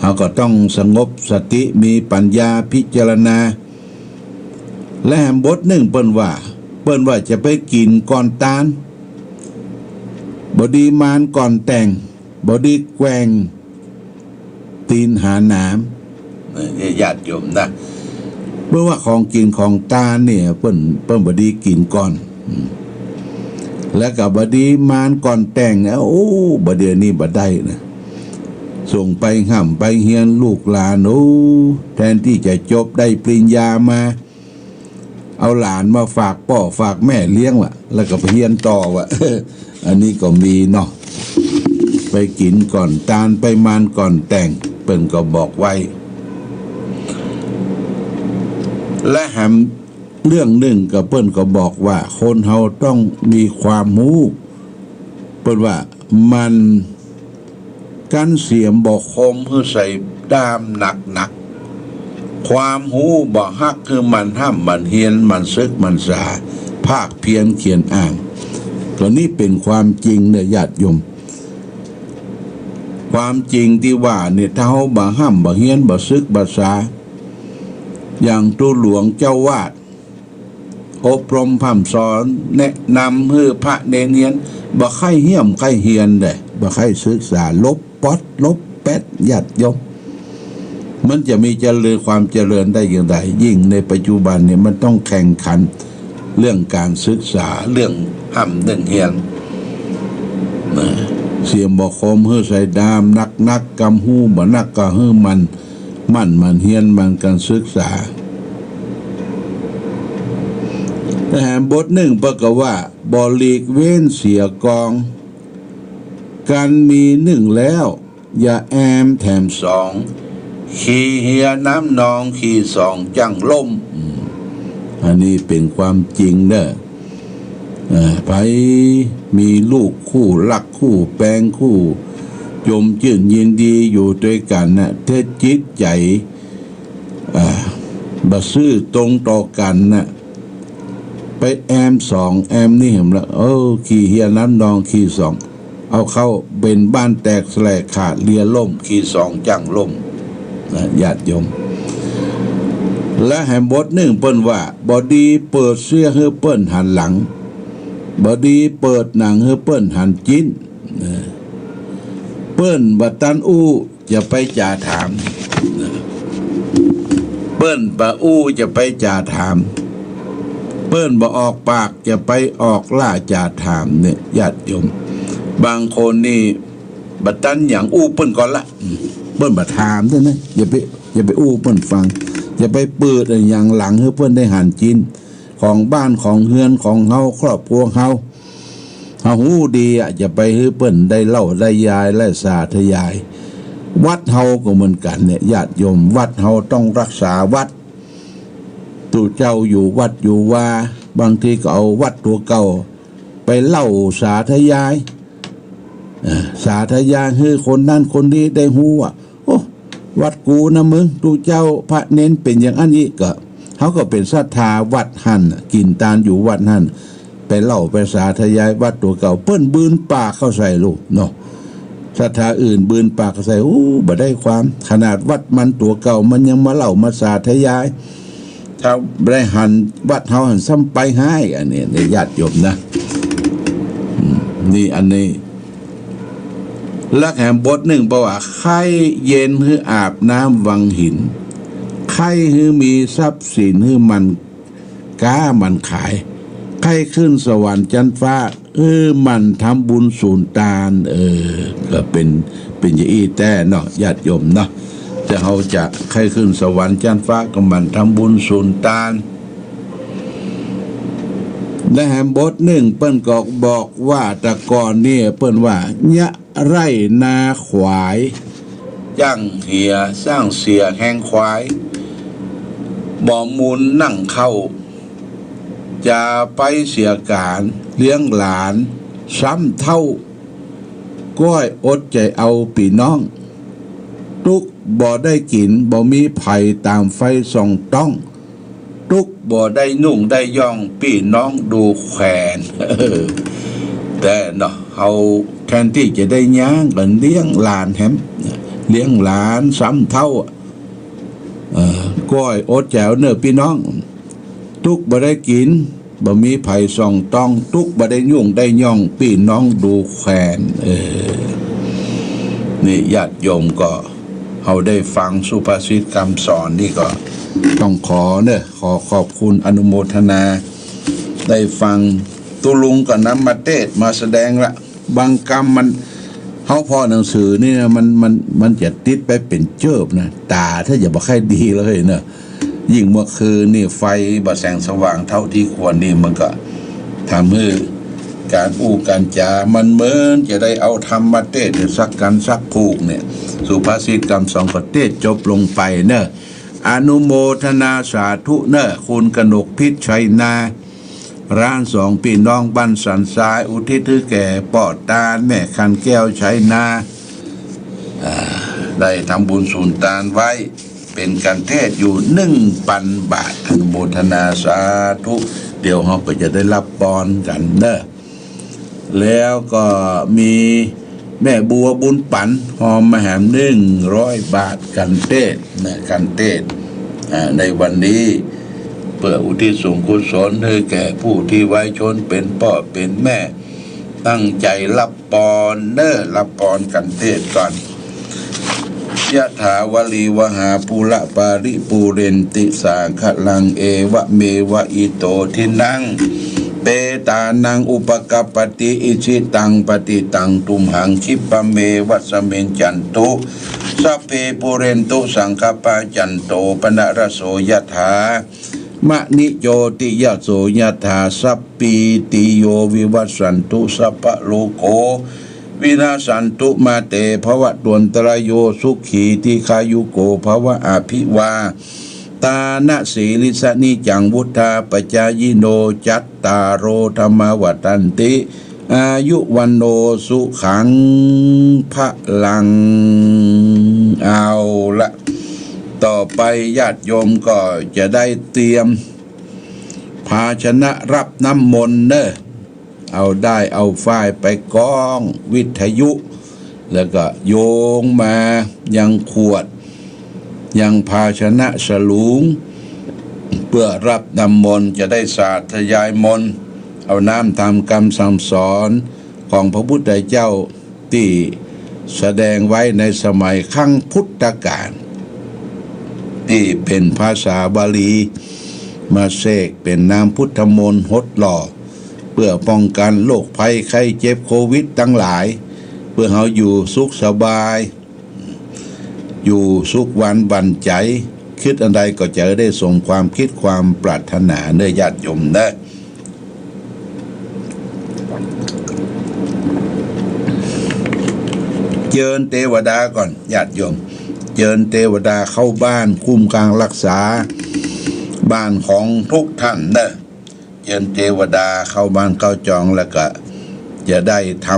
เฮาก็ต้องสงบสติ มีปัญญาพิจารณา และแหมบทนึ่งเปิ้นว่า เปิ้นว่าจะไปกิ๋นก่อนตาน บ่ดีมานก่อนแต่ง บ่ดีแกว่ง ตีนหาหนาม เนี่ยญาติโยมนะ เปิ้นว่าของกิ๋นของตานเนี่ย เปิ้น เปิ้นบ่ดีกิ๋นก่อน อืม แล้วก็บ่ดีมานก่อนแต่งนะ โอ้ บ่าเดี่ยวนี้บ่ได้นะ ส่งไปฮ่ำไปเฮียนลูกหลาน โอ้ แทนตี้จะจบได้ปริญญามา เอาหลานมาฝากป้อฝากแม่เลี้ยงว่ะ แล้วก็ไปเฮียนต่อว่ะ อันนี้ก็มีเนาะ ไปกิ๋นก่อนตาน ไปมานก่อนแต่ง เปิ้นก็บอกไว้ และแหมเรื่องนึ่งก็เปิ้นก็บอกว่า คนเฮาต้องมีความฮู้ เปิ้นว่ามัน กั๋นเสียมบ่คมหื้อใส่ด้ามหนักๆ ความฮู้บ่ฮักหื้อหมั่นฮ่ำหมั่นเฮียน หมั่นศึกหมั่นษา ภาคเพียรเขียนอ่าน ก็นี้เป๋นความจริงเน่อญาติโยม ความจริงตี้ว่าเนี่ย ถ้าเฮาบ่ฮ่ำบ่เฮียน บ่ศึกบ่ษา อย่างตุ๊หลวงเจ้าวาด อบรมพร่ำสอน แนะนำหื้อพระเณรเฮียน บ่ใค่เฮี้ยมใค่เฮียนเด้อ บ่ใค่ศึกษา ลบป๊อดลบแป๊ด ญาติโยม มันจะมีเจริญ ความเจริญได้อย่างใด ยิ่งในปัจจุบันเนี่ย มันต้องแข่งขันเรื่องการศึกษา เรื่องฮ่ำเรื่องเฮียนนะ เสียมบ่คมหื้อใส่ด้ามหนักๆ กำฮู้บ่นักก็หื้อหมั่น หมั่นหมั่นเฮียนหมั่นกั๋นศึกษา แต่แหมบทนึ่งเปิ้นก็ว่า บ่หลีกเว้นเสียกอง กั๋นมีนึ่งแล้ว อย่าแอมแถมสอง ขี่เฮียน้ำนอง ขี่สองจั้งล่ม อืม อันนี้เป๋นความจริงเน่อ เอ่อ ใผมีลูกคู่ฮักคู่แปงคู่จมจื้นยินดีอยู่ตวยกั๋นน่ะ ถ้าจิตใจ๋ อ่า บ่ซื่อตรงต่อกั๋นน่ะ ไปแอมสองแอมนี่แหมละ เออ ขี่เฮียน้ำนอง ขี่สอง เอาเข้าเป๋นบ้านแตกแสลกขาด เลียล่ม ขี่สองจั้งล่ม นะ ญาติโยม และแหมบทนึ่งเปิ้นว่า บ่ดีเปิดเสี้ยหื้อเปิ้นหันหลัง บ่ดีเปิดหนังหื้อเปิ้นหันจิ๊น นะ เปิ้นบ่ตันอู้ จะไปจ๋าถาม เปิ้นบ่อู้จะไปจ๋าถาม เปิ้นบ่ออกปากจะไปออกล่าจ๋าถามเนี่ย ญาติโยม บางคนนี่บ่ตันหยังอู้เปิ้นก่อนละ เปิ้นบ่ถามเต้อนะ อย่าไป อย่าไปอู้เปิ้นฟัง อย่าไปเปิดอะหยังหลังหื้อเปิ้นได้หันจิ๊น ของบ้านของเฮือนของเฮา ครอบครัวเฮา เฮาฮู้ดีอะ จะไปหื้อเปิ้นได้เล่าได้ยายและสาธยาย วัดเฮาก็เหมือนกั๋นเนี่ย ญาติโยม วัดเฮาต้องฮักษาวัด ตุ๊เจ้าอยู่วัดอยู่วา บางทีก็เอาวัดตั๋วเก่าไปเล่าสาธยาย เอ่อ สาธยายหื้อคนนั้นคนนี้ได้ฮู้ว่า โอ้ วัดกูนะมึง ตุ๊เจ้าพระเณรเป๋นอย่างอั้นอี้ ก็ เฮาก็เป๋นศรัทธาวัดหั้น กิ๋นตานอยู่วัดหั้น ไปเล่าไปสาธยายวัดตั๋วเก่า เปิ้นบืนปากเข้าใส่ลูกเนาะ ศรัทธาอื่นบืนปากเข้าใส่ โอ้ บ่ได้ความ ขนาดวัดมันตั๋วเก่ามันยังมาเล่ามาสาธยาย ถ้าบ่ได้หันวัดเฮาหันซ้ำไปฮ้าย อันนี้ในญาติโยมนะ อืม นี่อันนี้ และแหมบทนึ่งบอกว่า ใค่เย็นหื้ออาบน้ำวังหิน ใค่หื้อมีทรัพย์สินหื้อหมั่นก๊าหมั่นขาย ใค่ขึ้นสวรรค์จั๊นฟ้า เออ หมั่นทำบุญสูญตาน เออ ก็เป๋น เป๋นอย่างอี้แต๊เนาะ ญาติโยมเนาะ แต่เฮาจะใค่ขึ้นสวรรค์จั๊นฟ้าก็หมั่นทำบุญสูญตาน และแหมบทนึ่งเปิ้นก็บอกว่าแต่ก่อนเนี่ยเปิ้นว่า เยียะไร่นาขวาย จ้างเหีย จ้างเสียแฮงควาย บ่มูนนึ่งข้าว จะไปเสียก๋านเลี้ยงหลานซ้ำเฒ่า ก้อยอดใจ๋เอาปี้น้อง ตุ๊กบ่ได้กิ๋น บ่มีใผต๋ามใฝ่ส่องต้อง ตุ๊กบ่ได้นุ่งได้ย่อง ปี้น้องดูแขวน เออ แต่เนาะ เฮาแทนตี้จะได้ย้างกั๋นเลี้ยงหลานแหม เลี้ยงหลานซ้ำเฒ่า เออ ก้อยอดใจ๋เอาเน่อปี้น้อง ตุ๊กบ่ได้กิ๋น บ่มีใผส่องต้อง ตุ๊กบ่ได้นุ่งได้ย่อง ปี้น้องดูแขวน เออ นี่ญาติโยมก็ เฮาได้ฟังสุภาษิตกำสอนนี่ก็ ต้องขอเน่อ ขอขอบคุณอนุโมทนา ได้ฟัง ตุ๊ลุงก็นำมาเตสน์มาแสดงละ บางกำมัน เฮาผ่อหนังสือนี่นะ มัน มัน มันจะติดไปเป๋นเจิบนะ ต๋าถ้าจะบ่ใค่ดีเลยเน่อ ยิ่งเมื่อคืนนี่ไฟบ่แสงสว่างเต้าตี้ควรนี่ มันก็ทำหื้อก๋านอู้ก๋านจ๋า มันเหมือนจะได้เอาธรรมมาเตสน์สักกั๋นสักผูกเนี่ย สุภาษิตกำสอนก็เตสน์จบลงไปเน่อ อนุโมทนาสาธุเน่อ คุณกนกพิชชัยนา ร้านสองปี้น้องบ้านสันทราย อุทิศหื้อแก่ป้อตานแม่ขันแก้วชัยนา อ่า ได้ทำบุญสูญตานไว้ เป๋นก๋านเตสน์อยู่หนึ่งปันบาท อนุโมทนาสาธุ เดี๋ยวเฮาก็จะได้ฮับปอนกั๋นเน่อ แล้วก็มีแม่บัวบุญปั๋น ฮอมมาแหมหนึ่งร้อยบาท ก๋านเตสน์นะ ก๋านเตสน์ อ่า ในวันนี้ เปื้ออุทิศส่วนกุศลหื้อแก่ผู้ตี้ไว้ฌนเป๋นป้อเป๋นแม่ ตั้งใจ๋ฮับปอนเน่อ ฮับปอนก๋านเตสน์ก่อน ยะถาวาริวหาปูระปาริปูเรนติสาคะรัง เอวะเมวะอิโตทินัง เปตานังอุปกัปปติ อิชิตังปฏิตังตุมหัง คิปะเมวะสะมิจฉันตุ สัพเพปูเรนตุสังกัปปะ จันโตปะนะระโสยะถา มะณิโจติระโสยะถา สัพพีติโยวิวัชชันตุ สัพพะโรโควินัสสันตุ มาเตภวัตวันตะราโย สุขีทีฆายุโกภะวะ อะภิวาตานะสีลิสสะนิจจัง วุฑฒาปะจายิโน จัตตาโรธัมมาวัฑฒันติ อายุวัณโณสุขังพะลัง เอาละ ต่อไปญาติโยมก็จะได้เตรียมภาชนะฮับน้ำมนต์เน่อ เอาด้ายเอาฝ้ายไปก๊องวิทยุ แล้วก็โยงมายังขวด ยังภาชนะสลุง เปื้อฮับน้ำมนต์ จะได้สาธยายมนต์ เอาน้ำต๋ามกำสั่งสอนของพระพุทธเจ้าตี้แสดงไว้ในสมัยครั้งพุทธกาล ตี้เป๋นภาษาบาลี มาเสกเป๋นน้ำพุทธมนต์หดหล่อ เปื้อป้องกั๋นโรคภัยไข้เจ็บโควิดตังหลาย เปื้อเฮาอยู่สุขสบาย อยู่สุขหวานบั่นใจ๋ กึ๊ดอันใดก็จะได้สมความกึ๊ดความปรารถนาเน่อญาติโยมเน่อ เก เจิญเตวดาก่อน ญาติโยม เจิญเตวดาเข้าบ้านคุ้มครองรักษาบ้านของทุกท่านเน่อ เจิญเตวดาเข้าบ้านเข้าจอง แล้วก็จะได้ท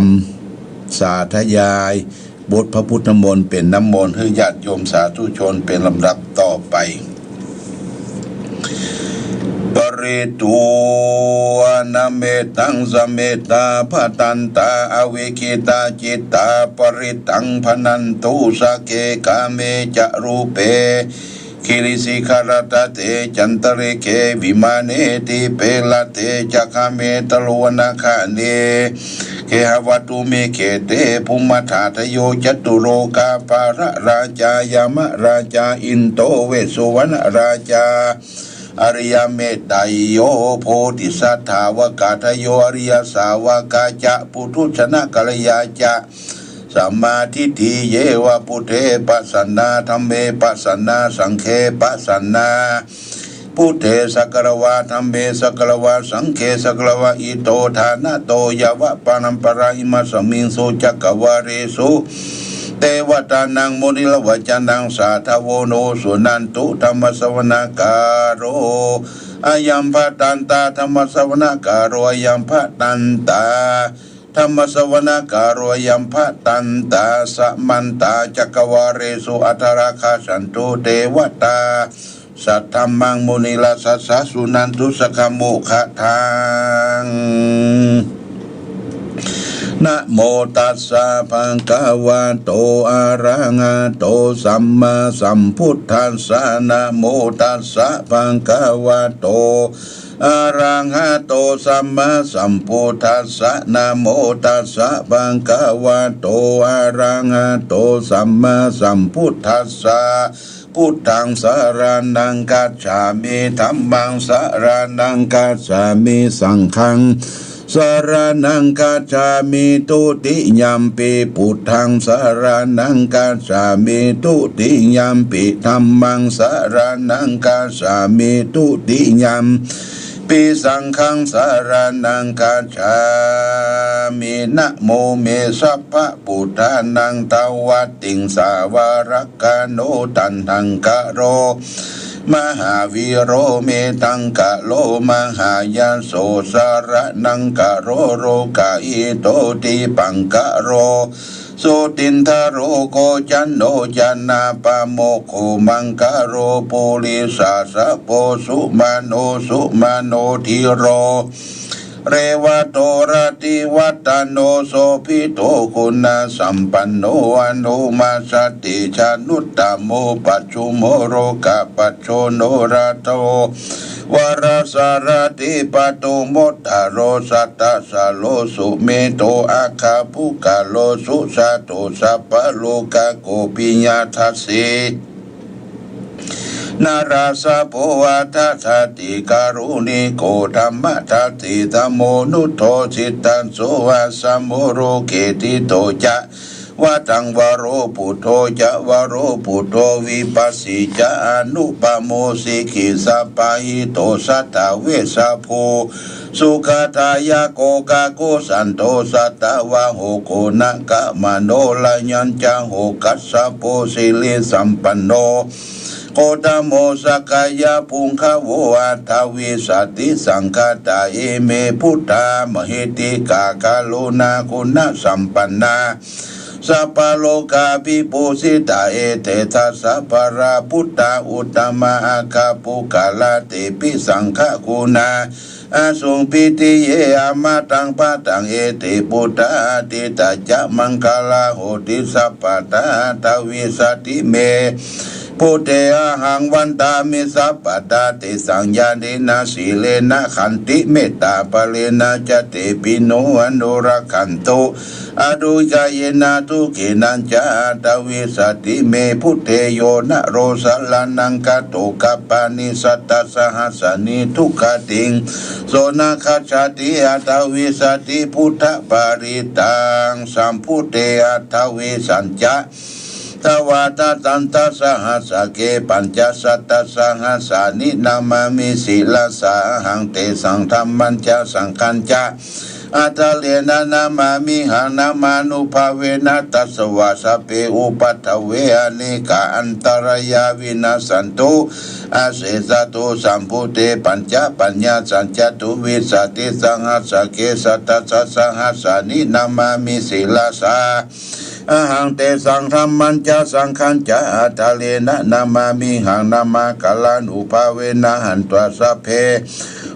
ำสาธยายบทพระพุทธมนต์เป๋นน้ำมนต์หื้อญาติโยมสาธุชนเป๋นลำดับต่อไป Pharitvāna mettaṃ samettā bhadantā avikkhittacittā parittaṃ bhaṇantu. Sagge kāme ca rūpe girisikharataṭe cantalikkhe vimāne dīpe raṭṭhe ca gāme taruvanagahane gehavatthumhi khette bhummā dhādayo catulokapālarājā yamarājā indo vessuvaṇṇarājā ariyametteyyo bodhisattāvakādayo ariyasāvakā ca puthujjanakalyapālā ca sammādiṭṭhī ye va buddhe pasannā dhamme pasannā saṅghe pasannā, buddhe sagāravā dhamme sagāravā saṅghe sagāravā ito ṭhānato yāva paramparā imasmiṃ su cakkavāḷesu devatānaṃ munirājavacanaṃ sādhavo no suṇantu dhammassavanakālo ayam bhadantā dhammassavanakālo ayam bhadantā dhammassavanakālo ayam bhadantā samantā cakkavāḷesu atrāgacchantu devatā saddhammaṃ munirājassa suṇantu saggamokkhadaṃ. Namo tassa bhagavato arahato sammāsambuddhassa. Namo tassa bhagavato arahato sammāsambuddhassa. Namo tassa bhagavato arahato sammāsambuddhassa. Buddhaṃ saraṇaṃ gacchāmi. Dhammaṃ saraṇaṃ gacchāmi. Saṅghaṃ saraṇaṃ gacchāmi. Dutiyampi buddhaṃ saraṇaṃ gacchāmi. Dutiyampi dhammaṃ saraṇaṃ gacchāmi. Dutiyampi saṅghaṃ saraṇaṃ gacchāmi. Namo me sabbabuddhānaṃ dvattiṃsavarakkhaṇo taṇhaṅkaro mahāvīro medhaṅkaro mahāyaso saraṇaṅkaro lokahito dīpaṅkaro jotindharo kocaṇo janapāmokkho maṅgalo purisāsabho sumano sumano dhiro revato rativaḍḍhano sobhito guṇasampanno anomadasseti januttamo paccumo lokapajjono raṭṭho varasārathi patumuttaro sattasāro sumedho aggapuggallo sujato sabbalokaggo piyadassī narāsabho atthadassī karuṇiko dhammadassi dhammonuddho jitasū asamo loke ṭhito ca vadaṃ varo buddho ca varo buddho vipassī ca anupamo sikhī sabbahito satthā vessabhū sugatāyako kakusandho satthavāho koṇāgamano raṇañjaho kassapo sirisampanno gotamo sakyapuṅgavo aṭṭhavīsati saṅkhātā ime buddhā mahiddhikā karuṇāguṇasampannā sabbalokavibhūsitā ete dasabalā buddhā uttamā aggapuggalā tepi saṅghaguṇā asuṃ pītiye amataṃ padaṃ ete buddhā atītā ca maṅgalā honti sabbadā aṭṭhavīsati me buddhe ahaṃ vandāmi sabbadā tesaṃ ñāṇena sīlena khantimettābalena ca tepi no anurakkhantu abyūpayena dukkhenañca aṭṭhavīsati me buddhe yo naro saraṇaṃ gato kappāni sattasahassāni duggatiṃ so na gacchati aṭṭhavīsati buddhaparittaṃ. Sambuddhe aṭṭhavīsañca dvādasasahassake pañcasatasahassāni namāmi sirasā ahaṃ tesaṃ dhammañca saṅghañca Atthāre na namāmihaṃ nāmānubhāvena. Tassā vā sabbe upaddave anekā antarāyā vinassantu asesato. Sambuddhe pañcapaññāsañca dvidasattisahassake satasatasahassāni namāmi sirasā ahaṃ. Tesaṃ dhammañca saṅghañca atthārena namāmihaṃ nāmākārānubhāvena hantvā sabbe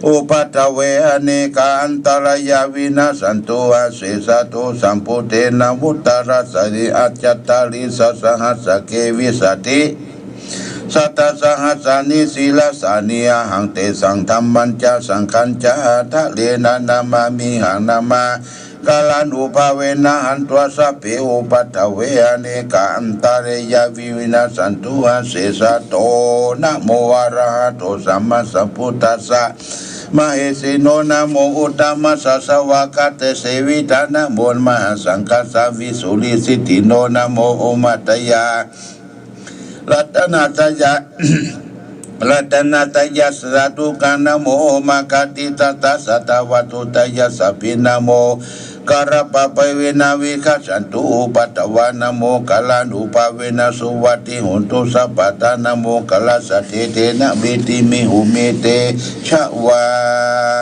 upaddave anekā antarāyā vinassantu asesato. Sambuddhe navuttarasate aṭṭhacattāḷīsasahassake vīsatisatasahassāni sirasā niyahaṃ. Tesaṃ dhammañca saṅghañca atthārena namāmihaṃ nāmākārānubhāvena hantvā sabbe upaddave anekā antarāyā vinassantu asesato. Namo arahato sammāsambuddhassa mahesino. Namo uttamasassa svākkhātasseva. Namo mahāsaṅghassāpi suvidissino. Namo omātyāraddhassa ratanattayassa sādhukaṃ. Namo omakātītassa tthāvatodayassapi. Namokārappabhāvena vigacchantu upaddavā. Namokārānubhāvena suvatthi hotu sabbadā. Namokārassa tejena vidhimhi homi tejavā.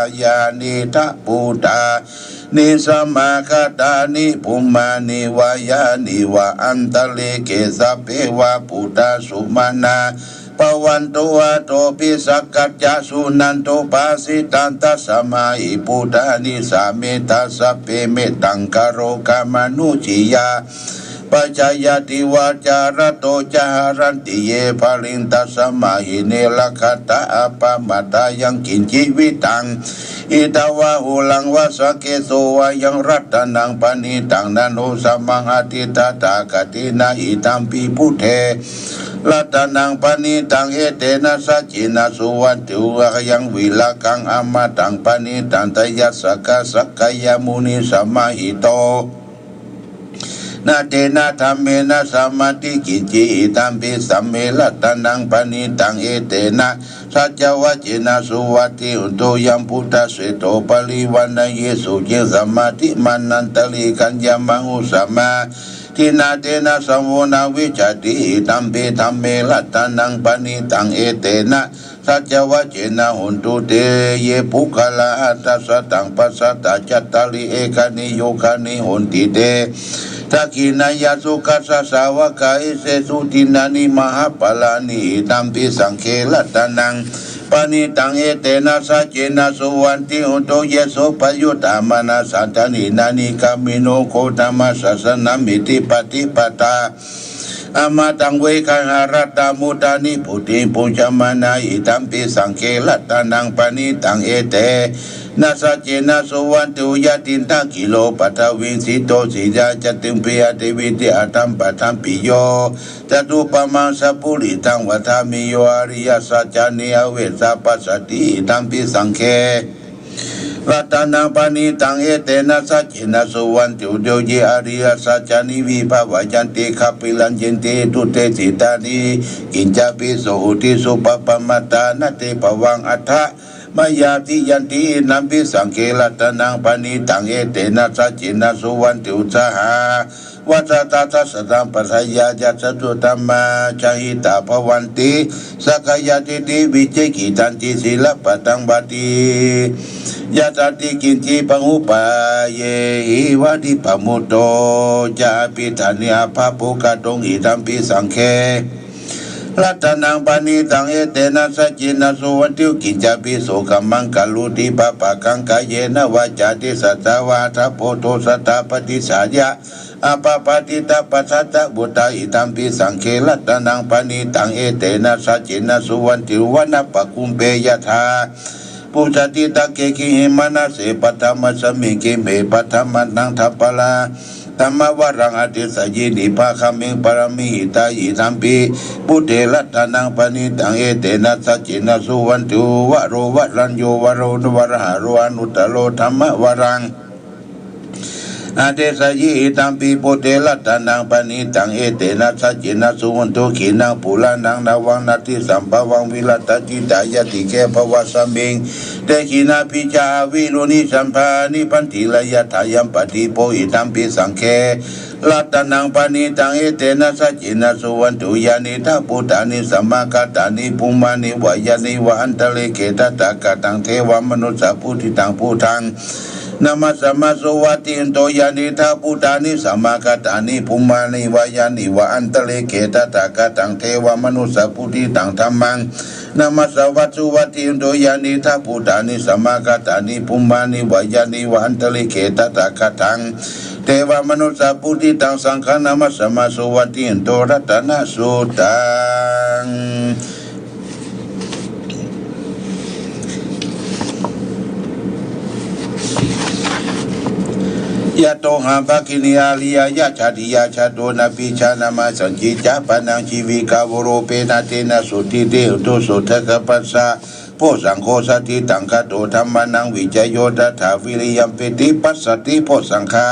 Yānīdha bhūtāni samāgatāni bhummāni vā yāni va antalikkhe, sabbe va bhūtā sumanā bhavantu, athopi sakkacca suṇantu bhāsitaṃ. Tasmā hi bhūtā nisāmetha sabbe, mettaṃ karotha mānusiyā pajāya divā ca ratto ca haranti ye baliṃ. Tasmā hi ne rakkhatha appamattā. Yaṃ kiñci vittaṃ idha vā huraṃ vā saggesu vā yaṃ ratanaṃ paṇītaṃ, na no samaṃ atthi tathāgatena, idampi buddhe ratanaṃ paṇītaṃ, etena saccena suvatthi hotu. Khayaṃ virāgaṃ amataṃ paṇītaṃ, tayajjhagā sakyamunī samāhito, na tena dhammena samatthi kiñci, idampi saṅghe ratanaṃ paṇītaṃ, etena saccavajjena suvatthi hotu. Yambuddhaseṭṭho parivaṇṇayī suciṃ, samādhimānantarikaññamāhu samādhinā, tena samo na vijjati, idampi dhamme ratanaṃ paṇītaṃ, etena saccavajjena hontu te ye puggalā aṭṭha sataṃ pasatthā, cattāri etāni yugāni honti, te dakkhiṇeyyā sukhassa sāvakā, etesu dinnāni mahapphalāni, idampi saṅghe ratanaṃ paṇītaṃ, etena saccena suvatthi hotu. Ye suppayuttā manasā daḷhena, nikkāmino gotamasāsanamhi, te pattipattā amataṃ vigayha, laddhā mudhā nibbutiṃ bhuñjamānā, idampi saṅghe ratanaṃ paṇītaṃ, etena saccena suvatthi hotu. Yathindakhīlo paṭhaviṃ sito siyā, catubbhi aṭṭhavīti aṭṭhaṃ paṭhaṃ, yo tathūpamaṃ sappurisaṃ vadāmi, yo ariyasaccāni avecca passati, idampi saṅghe ratanaṃ paṇītaṃ, etena saccena suvatthi hotu. Ye ariyasaccāni vibhāvayanti gabbhinīyā te uddesitā, kiñcāpi na hoti suppamattā, na te bhavaṃ aṭṭhamāyāti. Yanti idampi saṅghe ratanaṃ paṇītaṃ, etena saccena suvatthi hotu. Sahassaṃ sahassaṃ pāṇāya ca catudhammaṃ, jahitā bhavanti sakkāyadiṭṭhi vicikicchā, sīlabbataṃ paṭiyañsati kiñci pahūpayehi, vadippamuttā ca abhiṭhāne abhabbukaṭṭhaṃ, idampi saṅghe ratanaṃ paṇītaṃ, etena saccena suvatthi hotu. Kiñcāpi na so kammaṃ karoti pāpakaṃ, kāyena vācāyuda cetasā vā, atha pahūto sattā paṭicchāya, appaṭitatā pasārābhūtā, idampi saṅghe ratanaṃ paṇītaṃ, etena saccena suvatthi hotu. Vanappagumbe yathā phussitagge gimhe, manassa paṭhamasmiṃ gimhe, paṭhamantaṃ dhammassāsanaṃ, dhammavaraṃ atisaññī, nibbāgamiṃ paranimmitā, idampi buddhe ratanaṃ paṇītaṃ, etena saccena suvatthi hotu. Varo varaññū varo varāharo, anuttaro dhammavaraṃ Adesayhi idampi buddhe ratanaṃ paṇītaṃ, etena saccena suvatthi khiṇaṃ purāṇaṃ navaṃ natthi sambhavaṃ, virattacittāyatike bhavasmiṃ te khīṇabījā avirūḷhichandā nibbanti yathāyampadīpo. Idampi saṅghe ratanaṃ paṇītaṃ, etena saccena suvatthi yaṃ nidha bhūtāni samāgatāni bhummāni vā yāni va antalikkhe tathāgataṃ devamanussapūjitaṃ buddhaṃ namassāma suvatthi huto. Yaṃ nidha bhūtāni samāgatāni bhummāni vā yāni va antalikkhe tathāgataṃ devamanussapūjitaṃ dhammaṃ namassāma suvatthi huto. Yaṃ nidha bhūtāni samāgatāni bhummāni vā yāni va antalikkhe tathāgataṃ devamanussapūjitaṃ saṅghaṃ namassāma suvatthi huto. Ratanasuttaṃ. Yatohaṃ bhagini ariyajātiyā jāto, nābhijānāma sañcicca pāṇaṃ jīvitā vā rūpena. Tena sotthi te hotu sotthi gabbhassa. Bojjhaṅgo saddhiṭṭhaṃ gato dhammānaṃ vicayo tathā, viriyampīti passaddhi bojjhaṅgā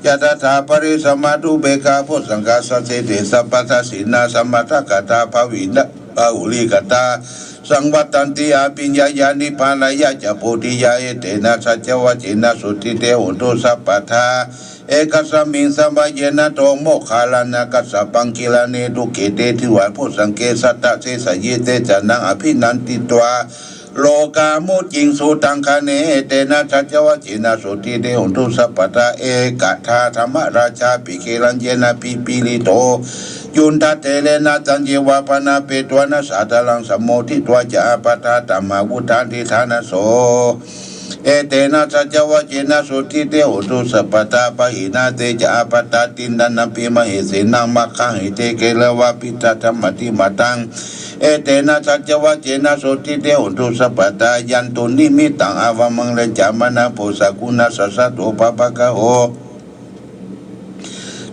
ca tathāpare samādhupekkhabojjhaṅgā. Sattete sabbadassinā samādakkhātā bhāvitā bahulīkatā saṃvattanti abhiññāya nibbānāya ca bodhiyā. Etena saccavajjena sotthi te hotu sabbadā. Ekasmiṃ samaye nātho moggallānaṃ kassapaṃ gilāne dukkhite disvā bojjhaṅge satta desayi. Te ca naṃ abhinanditvā lokā mucciṃsu taṅkhaṇe. Etena saccavajjena sotthi te hotu sabbadā. Ekadā dhammarājāpi gelaññenābhipīḷito cundattherena taññeva bhaṇāpetvāna sādaraṃ sammoditvā ca ābādhā tamhā vuṭṭhāsi ṭhānaso. Etena saccavajjena sotthi te hotu sabbadā. Pahīnā te ca ābādhā tiṇṇannampi mahesinaṃ maggāhetu devatāpi saddamabbhimatā. Etena saccavajjena sotthi te hotu sabbadā. Yandunnimittaṃ avamaṅgalañca māraṃ phussā kuṇassa saddo pāpaggaho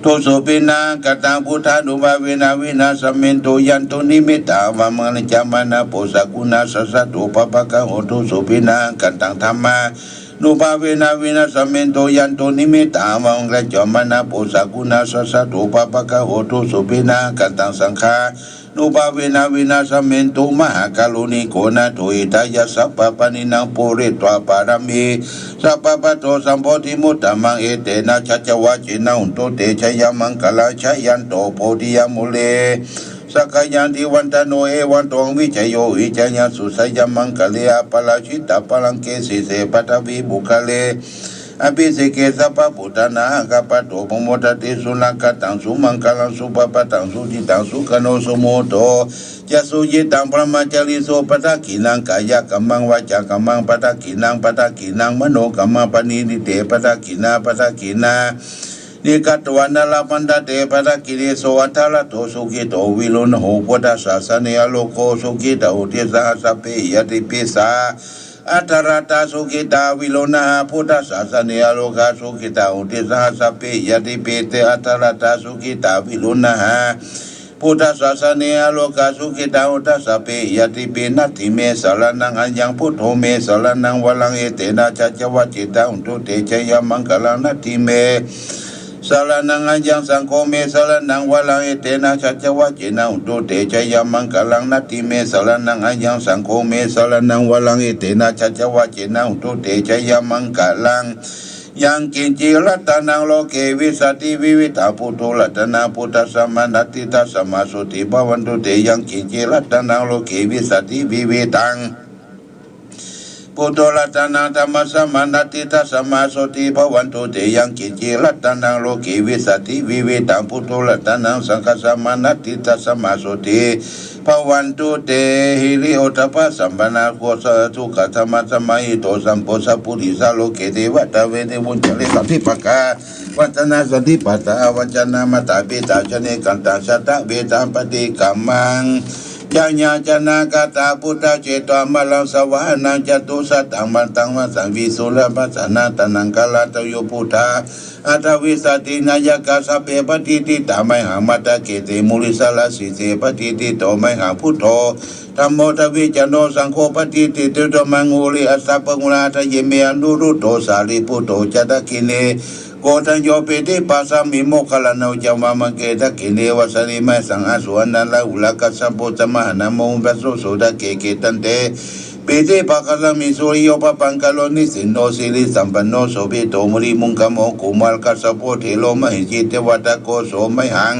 dussupinaṃ akantaṃ buddhānubhāvena vināsamentu. Yandunnimittaṃ avamaṅgalañca māraṃ phussā kuṇassa saddo pāpaggaho dussupinaṃ akantaṃ dhammānubhāvena vināsamentu. Yandunnimittaṃ avamaṅgalañca māraṃ phussā kuṇassa saddo pāpaggaho dussupinaṃ akantaṃ saṅghā nubhāvena vināsamentu. Mahākāruṇiko nātho hitāya sabbapāṇinaṃ pūretvā pāramī sabbā patto sambodhimuttamaṃ. Etena saccavajjena hotu te jayamaṅgalaṃ. Jayanto bodhiyā mūle sakyānaṃ nandivaḍḍhano evaṃ tvaṃ vijayo hohi jayassu jayamaṅgale aparājitapallaṅke sīse paṭhavipokkhare abhiseke sabbabuddhānaṃ aggappatto pamodati. Sunakkhattaṃ sumaṅgalaṃ supabhātaṃ suhuṭṭhitaṃ sukhaṇo sumuhutto ca suyiṭṭhaṃ brahmacārisu padakkhiṇaṃ kāyakammaṃ vācākammaṃ padakkhiṇaṃ padakkhiṇaṃ manokammaṃ paṇidhī te padakkhiṇā padakkhiṇāni katvāna labhantatthe padakkhiṇe. So atthaladdho sukhito viruḷho buddhasāsane arogā sukhitā hoti saha sabbehi ñātibhi. Saha atthaladdhā sukhitā viruḷhā buddhasāsane arogā sukhitā hoti saha sabbehi ñātibhi. Te atthaladdhā sukhitā viruḷhā buddhasāsane arogā sukhitā hotha sabbehi ñātibhi. Natthi me saraṇaṃ aññaṃ buddho me saraṇaṃ varaṃ etena saccavajjena hotu te jayamaṅgalaṃ. Natthi me saraṇaṃ aññaṃ saṅgho me saraṇaṃ varaṃ etena saccavajjena hotu te jayamaṅgalaṃ. Natthi me saraṇaṃ aññaṃ saṅgho me saraṇaṃ varaṃ etena saccavajjena hotu te jayamaṅgalaṃ. Yaṅkiñci ratanaṃ loke vijjati vividhaṃ puthu ratanaṃ buddhasamaṃ natthi tasmā sotthī bhavantu te. Yaṅkiñci ratanaṃ loke vijjati vividhaṃ puthu ratanaṃ dhammasamaṃ natthi tasmā sotthī bhavantu te. Yaṅkiñci ratanaṃ loke vijjati vividhaṃ puthu ratanaṃ saṅghasamaṃ natthi tasmā sotthī bhavantu te. Hiriottappasampannā sukhadhammasamāhito sabbā sappurisa loke devatā te muccanti santipākaṃ. Vaṇṇasanti pātā avañcanā mātā pitā ca nikkhantā jātaveda paṭikkama. Yaññācaraṇagatā buddhā jetvā māraṃ savāhanaṃ catusaccāsabhaṃ rasaṃ visuddhacittānugo āgū sataṃ sataṃ sataṃ aṭṭhavīsati nāyakā sabbe patiṭṭhitā mayhaṃ matthake te munisārā sīse patiṭṭhito mayhaṃ buddho dhammo dvilocane saṅgho patiṭṭhito mamaṃ ure aṭṭhaṃgurā ṭhāye me anuruddho sārīputto ca dakkhiṇe โกณฑัญโญ ปิติปัสสามิ โมคคัลลานะ เอวัง มัคคาเทศกิเณ วาสาลี มเหสัง อาสุวัณณา ราหุลักขัสสะ โพชฌะมหานะโม อุปาโส โสตะเก เกตันเต ปิติปัสสามิ สุริโย ปะปังคโล นิสินโน สิริสัมปันโน โสภิโต มุนิปุงกโม กุมารคัสสโป เถโร มหิดดี เทวาทักโก โสมหัง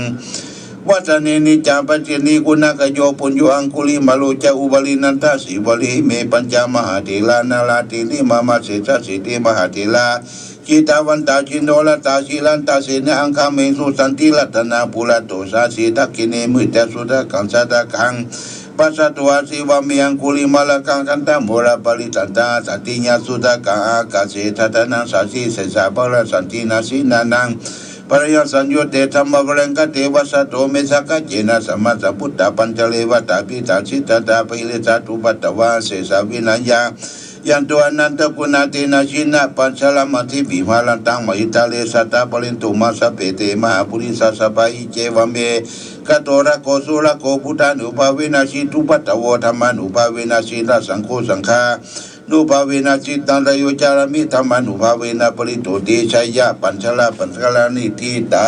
วัสสะเนนิจจัง ปัจจเน กุณักขโย ปุญโญ อังคุลิมาโล จะ อุบาลี นันทะ สีวลี อิเม ปัญจมหาเถรา นาถาเถรี มะมะ เสสะสีติ มหาเถรา จิตตะวันตา จินโนระตา สีลันตะ เสนะ อังคะเมสุ สันติรัตนา ปุระโตสาสี ทักขิเณ มุนิตา สุทักขัง สะทะกัง ปัสสะโต อาสี วาเม อังคุลิมาละกัง คันธะโมระ ปะริตตันตา สันติญา สุทักขัง อากาเส ทัตตานัง สาสี เสสา ภะคะสันติ นาสีนานัง ปะระยัง สังยุตเต ธัมมะวะรังคะเต วัสสะโต เม สักขะเจนะ สัมมาสัมพุทธา ปัญจเรวตา ปิตา สิตตา ปะหิริสา ทุปัตตวา เสสา วินะยา ยันโต อนันตกุณาเทนะ ชินะปัญจรมะทิ วิหารันตัง มหิตาเร สัตตา ปะเรนตุ มา สัพเพ เต มหาปุริสา สัพพะ อิเจวะเม คโต รโก สุรโก พุทธานุภาเวนะ สีทุปัตตโว ธัมมานุภาเวนะ สีลสังโฆ สังฆานุภาเวนะ สีตัง ตะโย จารามิ ธัมมานุภาเวนะ ปะริโต ติ ชยะปัญจระ ปัญจกะลานิฏฐิตา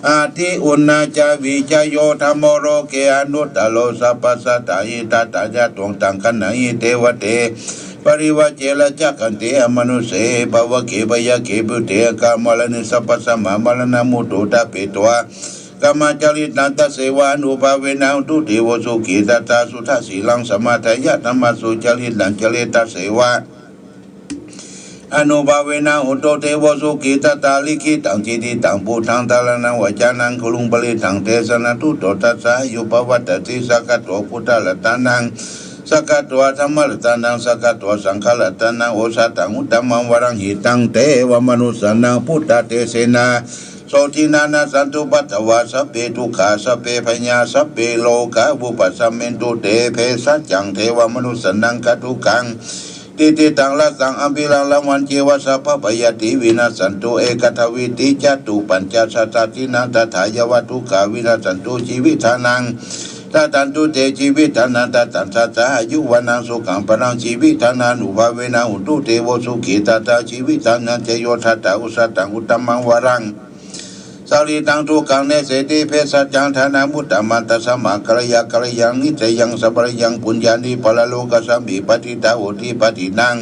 อะทิ อุณณาจา วิจโย ธัมโม โลเก อนุตตโร สัพพะสัตถา หิตะตะยะ ตวงตัง ขะณะหิ เต วะเต ปะริวา เจ ระ จะ ขันติ อมนุสเส ภะวะเข พะยะเข ปุเท อะคะ มะระเน สัพพะสะมะ มะระณะมุตโต ตะเป ตวา กะมะ จาริตัง ตัสเสวะ อนุภาเวนะ โหนตุ เต โว สุขี ตถา สุทะ สีลัง สะมะทายะ ธัมมา สุจาริตัง จะเร ตัสเสวะ อนุภาเวนะ โหนตุ เต โว สุขี ตถา ลิขิตัง จิติตัง ปุทธัง ธาราณัง วาจานัง คุรุง ปะริตถัง เตสะนะ ตุโต ทัสสะ อายุ ปะวัตติ สักขะโต พุทธะ รัตตานัง สักขะโต ธัมมะ รัตตานัง สักขะโต สังฆะ รัตตานัง โอสะถัง อุตตะมัง วะรัง หิตัง เตวะ มะนุสสานัง พุทธะ เตเสนะ โสทินนา นะสสันตุ ปัตตวา สัพเพ ทุกขา สัพเพ พยา สัพเพ โรคา วุปัสสะเมนตุ เต เภสัชชัง เตวะ มะนุสสานัง ฆาตุกัง ทิฏฐิตัง รสสัง อะภิรัง ละวัญเจวะ สัพพะพยาธิ วินัสสันตุ เอกัทวิติ จะตุปัญจะสัตตาทินนา ตถา ยะวะ ทุกขา วินัสสันตุ จีวิธานัง ทัสสันตุ เต จีวิธานัง ทัสสันทัสสะ อายุ วะนะ สุขัง พะลัง จีวิธานานุภาเวนะ โหนตุ เต โว สุขี ตถา จีวิธานัง จะโย ทัตถะ โอสะถัง อุตตะมัง วะรัง สะริตัง ทุกขัง เนสสิติ เภสัชชัง ทานะ มุตตะมัน ตัสสะมะ กัลยา กัลยาณะ นิสสะยัง สัพพะยัง ปุญญานิ ปะระโลกัสสะมิ ปะทิฏฐา โหติ ปะทิฏฐินัง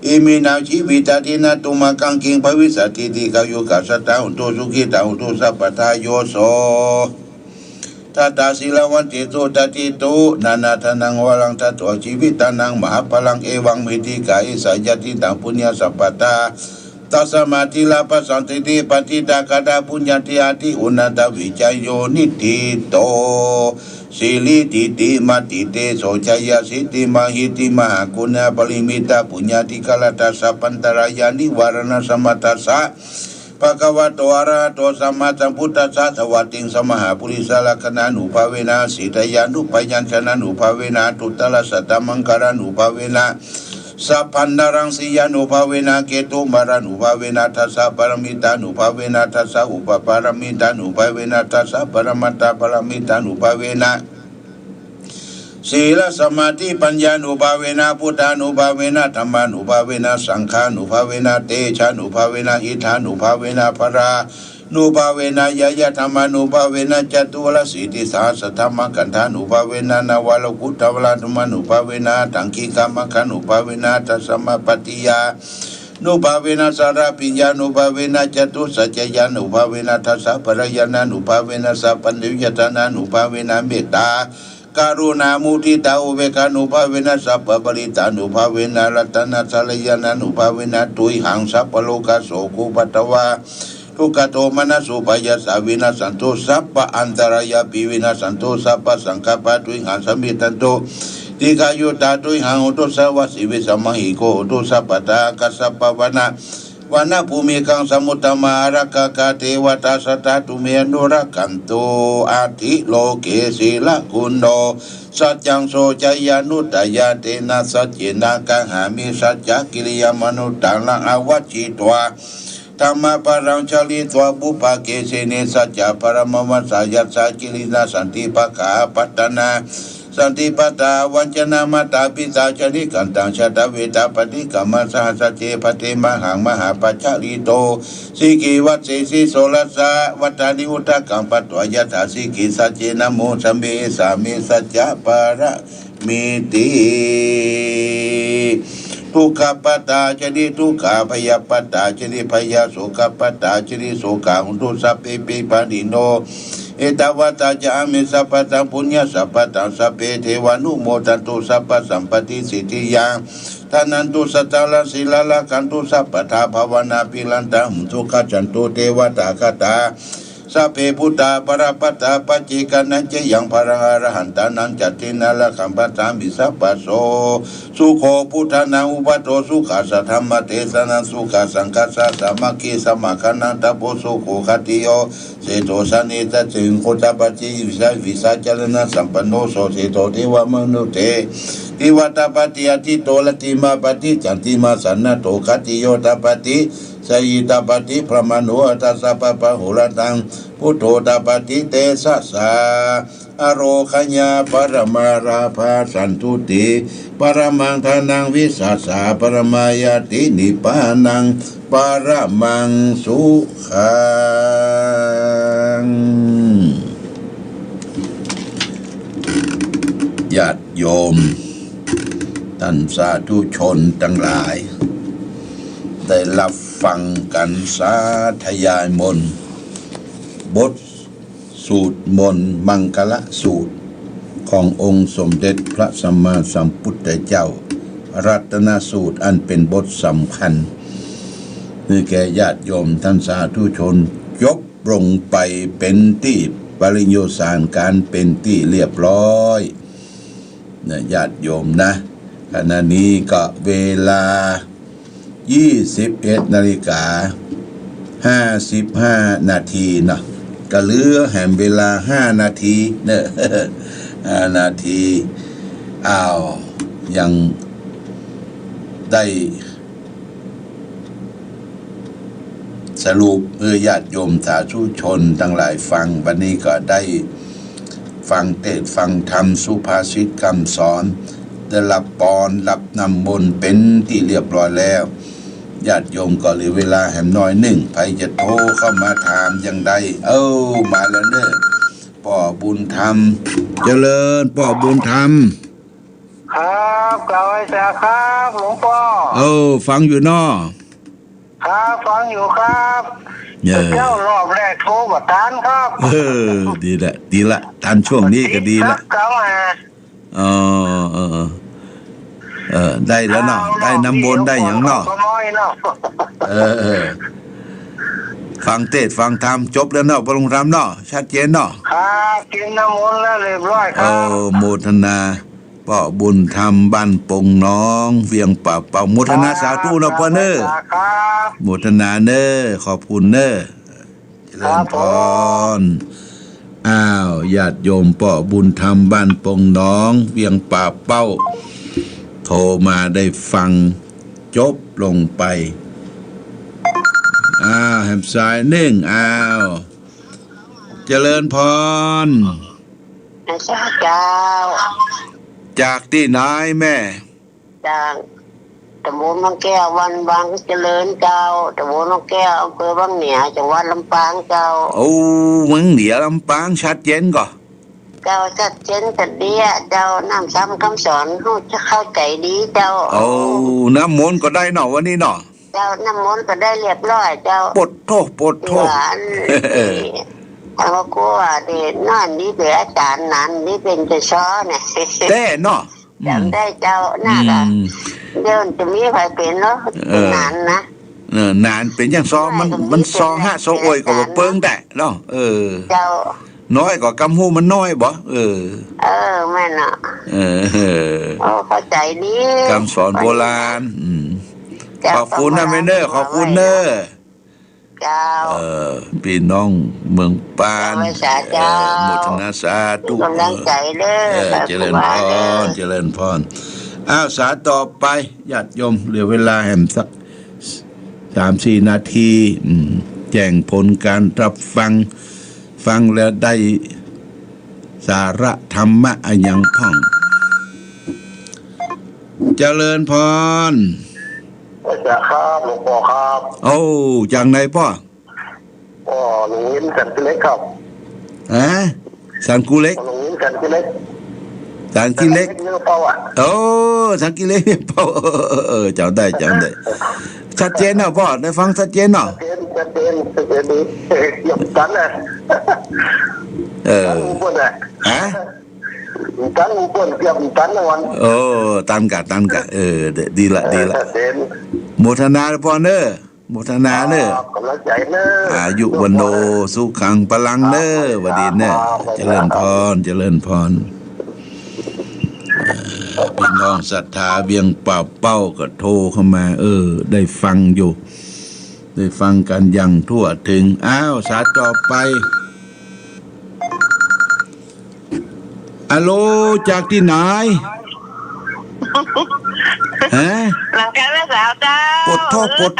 อิมินัง จีวิตา ทินนาตุมะกัง กิง ภะวิสสะติ ติ กายุ กัสสะตา โหนตุ สุขิตา โหนตุ สัพพะทา โย โส ทัตตา สีลาวันติ สุตะติตุ นานาทานัง วะรัง ทัตโต จีวิธานัง มหาพะลัง เอวัง มหิทธิกา อิสสะ ยะติตัง ปุญญา สัพพะทา ตัสสะมะ ทีระ ปะสันทิติ ปะทิฏฐา คาถา ปุญญา ทิ อะทิ อุนนันตะ วิจโย นิฏฐิโต สิริ ทิติ มติ เตโส ชัย สิทธิ มหิทธิ มหากุณา ปะริมิตตะ ปุญญา ทิกะระ ตัสสะ ปันตะรายา นิวาระณะ สะมะทัสสะ ภะคะวะโต อะระหะโต สัมมาสัมพุทธัสสะ สะวาติง สะ มหาปุริสะ ลักขณานุภาเวนะ สีทะยานุพยัญชนะนุภาเวนะ อัตถุตะละสัตตะมังคะลานุภาเวนะ สัพพันธะรังสียานุภาเวนะ เกตุมาลานุภาเวนะ ทัสสะปะระมิตานุภาเวนะ ทัสสะอุปปะระมิตานุภาเวนะ ทัสสะปะระมัตถะปะระมิตานุภาเวนะ สีลสะมาธิปัญญานุภาเวนะ พุทธานุภาเวนะ ธัมมานุภาเวนะ สังฆานุภาเวนะ เตชานุภาเวนะ อิทธานุภาเวนะ พะลานุภาเวนะ ญาญะธัมมานุภาเวนะ จะตุรสีติสหัสสะธัมมะขันธานุภาเวนะ นวะโลกุตตะวะธัมมานุภาเวนะ อัตถังคิงคมังคะานุภาเวนะ อัตถะสะมะปัตติยานุภาเวนะ สะระปิญญานุภาเวนะ จะตุสัจจะญาณุภาเวนะ ทัสสะพะละญาณานุภาเวนะ สัพพัญญูญาตานานุภาเวนะ เมตตา กรุณา มุทิตา อุเบกขานุภาเวนะ สัพพะปะริตตานุภาเวนะ รัตนะสะละญาณานุภาเวนะ ตุยหัง สัพพะโรคา โสโค อุปัตตวา ทุกขะโทมนัสสุปายาสา วินัสสันตุ สัพพะอันตะรายาปิ วินัสสันตุ สัพพะสังคัปปะ ตุยหัง สะมิชชันตุ ดีฆายุตา ตุยหัง โหนตุ สะวะสีวิ สะมะหิง โข โหนตุ สัพพะทา อังคา สัพพะวะนะ วะนะภูมิคัง สะมุตตะมา อารักขะกา เทวะตา สัทธา ตุมเม อนุรักขันตุ อะทิ โลเก สีละกุณโณ สัจจัง โส ชยานุตตะยา เตนะ สัจเจนะ กังหามิ สัจจะกิริยามะนุตตะรัง อะวัชชิตวา ธัมมะพะลัง ชะลิตวา ปุพพะเกสิเน สัจจะพะละมะวัสสา ยัสสะกิรินา สันติภะคะ อะปัตตะนา สันติปตา วัจนะ มาตาปิตา จริกันตัง ชาตเวตา ปฏิกรรมสหัสเส ภัตเต มหัง มหาปัจจาริโต สิกิวัสสี สิโสรสา วัตตานิ อุทกัง ปัตวา ยัตถา สิกิสัจเจ นะโม สะเม สามิ สัจจะปะระ มิติ ทุกขปตา จริทุกขา พยาปตา จริพยา โสกปตา จริโสกา หนตุ สัพเพปิปานิโน เอตาวาตา จะอาเม สัพพะตัง ปุญญะสัมปะตัง สัพเพ เทวานุโมทันตุ สัพพะสัมปะติสิทธิยา ทะนันตุ สัตตาลัง สีลาลักขันตุ สัพพะทา ภาวนาภิรันตัง สุขัจฉันตุ เทวะตาคตา สัพเพ ปุตตา ปะระปะตา ปัจเจกานัญจะยัง พะลัง อะระหันตานัญจะ เตนะ รักขัง ปัจฉามิ สัพพะโส สุโข พุทธานัง อุปัตโต สุขัสสะ ธัมมะเตสะนัง สุขัสสังคัสสะ สามัคคี สมัคคานัง ตะโพ สุโข ขัตติโย เศรษฐโส สะเนสะ เสงโค ตะปะติ วิสา วิสาจะรณะสัมปันโน โส เศรษฐโส เทวะมนุสเส เทวะตะปะติ อะทิตโต รัตติมา ปะติ สันติมา สะนะโถ ขัตติโย ตะปะติ สะหิตะปะติ พะมะโน อัตตะ สัพพะปะโหระตัง พุทโธ ตะปะติ เตสะสา อโรคยา ปะระมาลาภา สันตุติ ปะระมัง ทานัง วิสาสะ ปะระมายัตติ นิพพานัง ปะระมัง สุขัง ญาติโยม ต้านสาธุชนตังหลาย ได้ฮับฟังกั๋นสาธยายมนต์ บทสูตรมนต์มังคละสูตร ขององค์สมเด็จพระสัมมาสัมพุทธเจ้า รัตนสูตรอันเป๋นบทสำคัญ หื้อแก่ญาติโยมต้านสาธุชน จบลงไปเป๋นตี้ปริญโยสารก๋านเป๋นตี้เรียบร้อย นะ ญาติโยมนะ ขณะนี้ก็เวลา ยี่สิบเอ็ดนาฬิกา ห้าสิบห้านาทีเนาะ ก็เหลือแหมเวลาห้านาทีเนาะ ห้านาที อ้าว ยังได้ สรุปหื้อญาติโยมสาธุชนตังหลายฟัง วันนี้ก็ได้ฟังเตสน์ฟังธรรม สุภาษิตกำสอน ได้ฮับปอน ฮับน้ำมนต์เป๋นตี้เรียบร้อยแล้ว ญาติโยมก็เหลือเวลาแหมหน้อยนึ่ง ใผจะโทรเข้ามาถามอย่างใด เอ้า มาแล้วเน่อ ป้อบุญธรรม เจริญ ป้อบุญธรรม ครับ กราบไหว้สาครับ หลวงป้อ เออ ฟังอยู่เนาะ ครับ ฟังอยู่ครับ เออ เจ้ารอบแรกโทรบ่ตันครับ เออ ดีละ ดีละ ตันช่วงนี้ก็ดีละ ครับ กราบไหว้ อ๋อ เออ เออ เออ ได้แล้วเนาะ เอา ได้น้ำมนต์ ได้หยังเนาะ ขโมยเนาะ เออ เออ ฟังเตสน์ฟังธรรมจบแล้วเนาะ ป้อบุญธรรมเนาะ ชัดเจนเนาะ ครับ กินน้ำมนต์แล้วเรียบร้อยครับ เออ โมทนา ป้อบุญธรรมบ้านปงหนอง เวียงป่าเป้า โมทนาสาธุเนาะป้อเน่อ ครับ โมทนาเน่อ ขอบคุณเน่อ เจริญพร ครับผม อ้าว ญาติโยมป้อบุญธรรมบ้านปงหนอง เวียงป่าเป้า โทรมาได้ฟังจบลงไป อ้าว แหมสายนึ่ง อ้าว เจริญพร เจ้า จากตี้ไหนแม่ จากตำบลวังแก้ว บ้านวังเจริญเจ้า ตำบลวังแก้ว อำเภอวังเหนือ จังหวัดลำปางเจ้า โอ้ วังเหนือลำปาง ชัดเจนก่อ เจ้า ชัดเจนกระเดี้ยเจ้า น้ำธรรมคำสอน ฮู้จะเข้าใจ๋ดีเจ้า โอ้ น้ำมนต์ก็ได้เนาะ วันนี้เนาะ เจ้า น้ำมนต์ก็ได้เรียบร้อยเจ้า ปดโธ่ ปดโธ่ หวาน เออ นี่ ถ้าว่ากูว่าเดี๋ยวนานนี้เป๋นอาจ๋ารย์ นานนี้เป๋นจะซ้อเนี่ย แต๊เนาะ จ๋ำได้เจ้า น่าจะ อืม เดี๋ยวจะมีใผเป๋นเนาะ เออ นานนะ เออ นานเป๋นอย่างซ้อ มัน มันซ้อฮะ ซ้อโอยก็บ่เปิ้งแต๊เนาะ เออ เจ้า น้อยก็กำฮู้มันน้อยบ่ เออ เออ แม่นเนาะ เออ โอ้ เข้าใจ๋ดี กำสอนโบราณ อืม เจ้า ขอบคุณนะแม่เน่อ ขอบคุณเน่อ เจ้า เอ่อ ปี้น้องเมืองปาน เจ้า เอ่อ โมทนาสาธุ กำลังใจ๋เน่อ เออ เจริญพร เจริญพร อ้าว สายต่อไป ญาติโยม เหลือเวลาแหมสักสามสี่นาที อืม แจ้งผลการฮับฟัง ฟังแล้วได้ สาระธรรมะอะหยังพ่อง เจริญพร เจ้าครับ หลวงป้อครับ โอ้ จากไหนป้อ ป้อหลวงวินสันติเหล็กครับ ฮะ สันติเหล็ก หลวงวินสันติเหล็ก สันติเหล็ก สันติเหล็กเมืองเป้าอะ โอ้ สันติเหล็กเมืองเป้า เออ เออ เออ จ๋ำได้ จ๋ำได้ ชัดเจนเนาะป้อ ได้ฟังชัดเจนเนาะ ชัดเจน ชัดเจน ชัดเจนดี เกือบตันนะ เออ ตันหมู่เปิ้นอะ ฮะ ตันหมู่เปิ้น เกือบตันนะวัน โอ้ ตันกะ ตันกะ เออ ดีละ ดีละ ชัดเจน โมทนาป้อเน้อ โมทนาเน้อ ครับ ก๋ำลังใจ๋เน้อ อายุวัณโณ สุขัง พลังเน้อ ครับ หวัดดีเน้อ ครับ เจริญพร เจริญพร อ่า พี่น้องศรัทธาเวียงป่าเป้าก็โทรเข้ามา เออ ได้ฟังอยู่ ได้ฟังกันอย่างทั่วถึง อ้าว สายต่อไป อะโหล จากตี้ไหน ฮะ หลังแก้วแม่สาวเจ้า ปวดท้อง เออ ปวด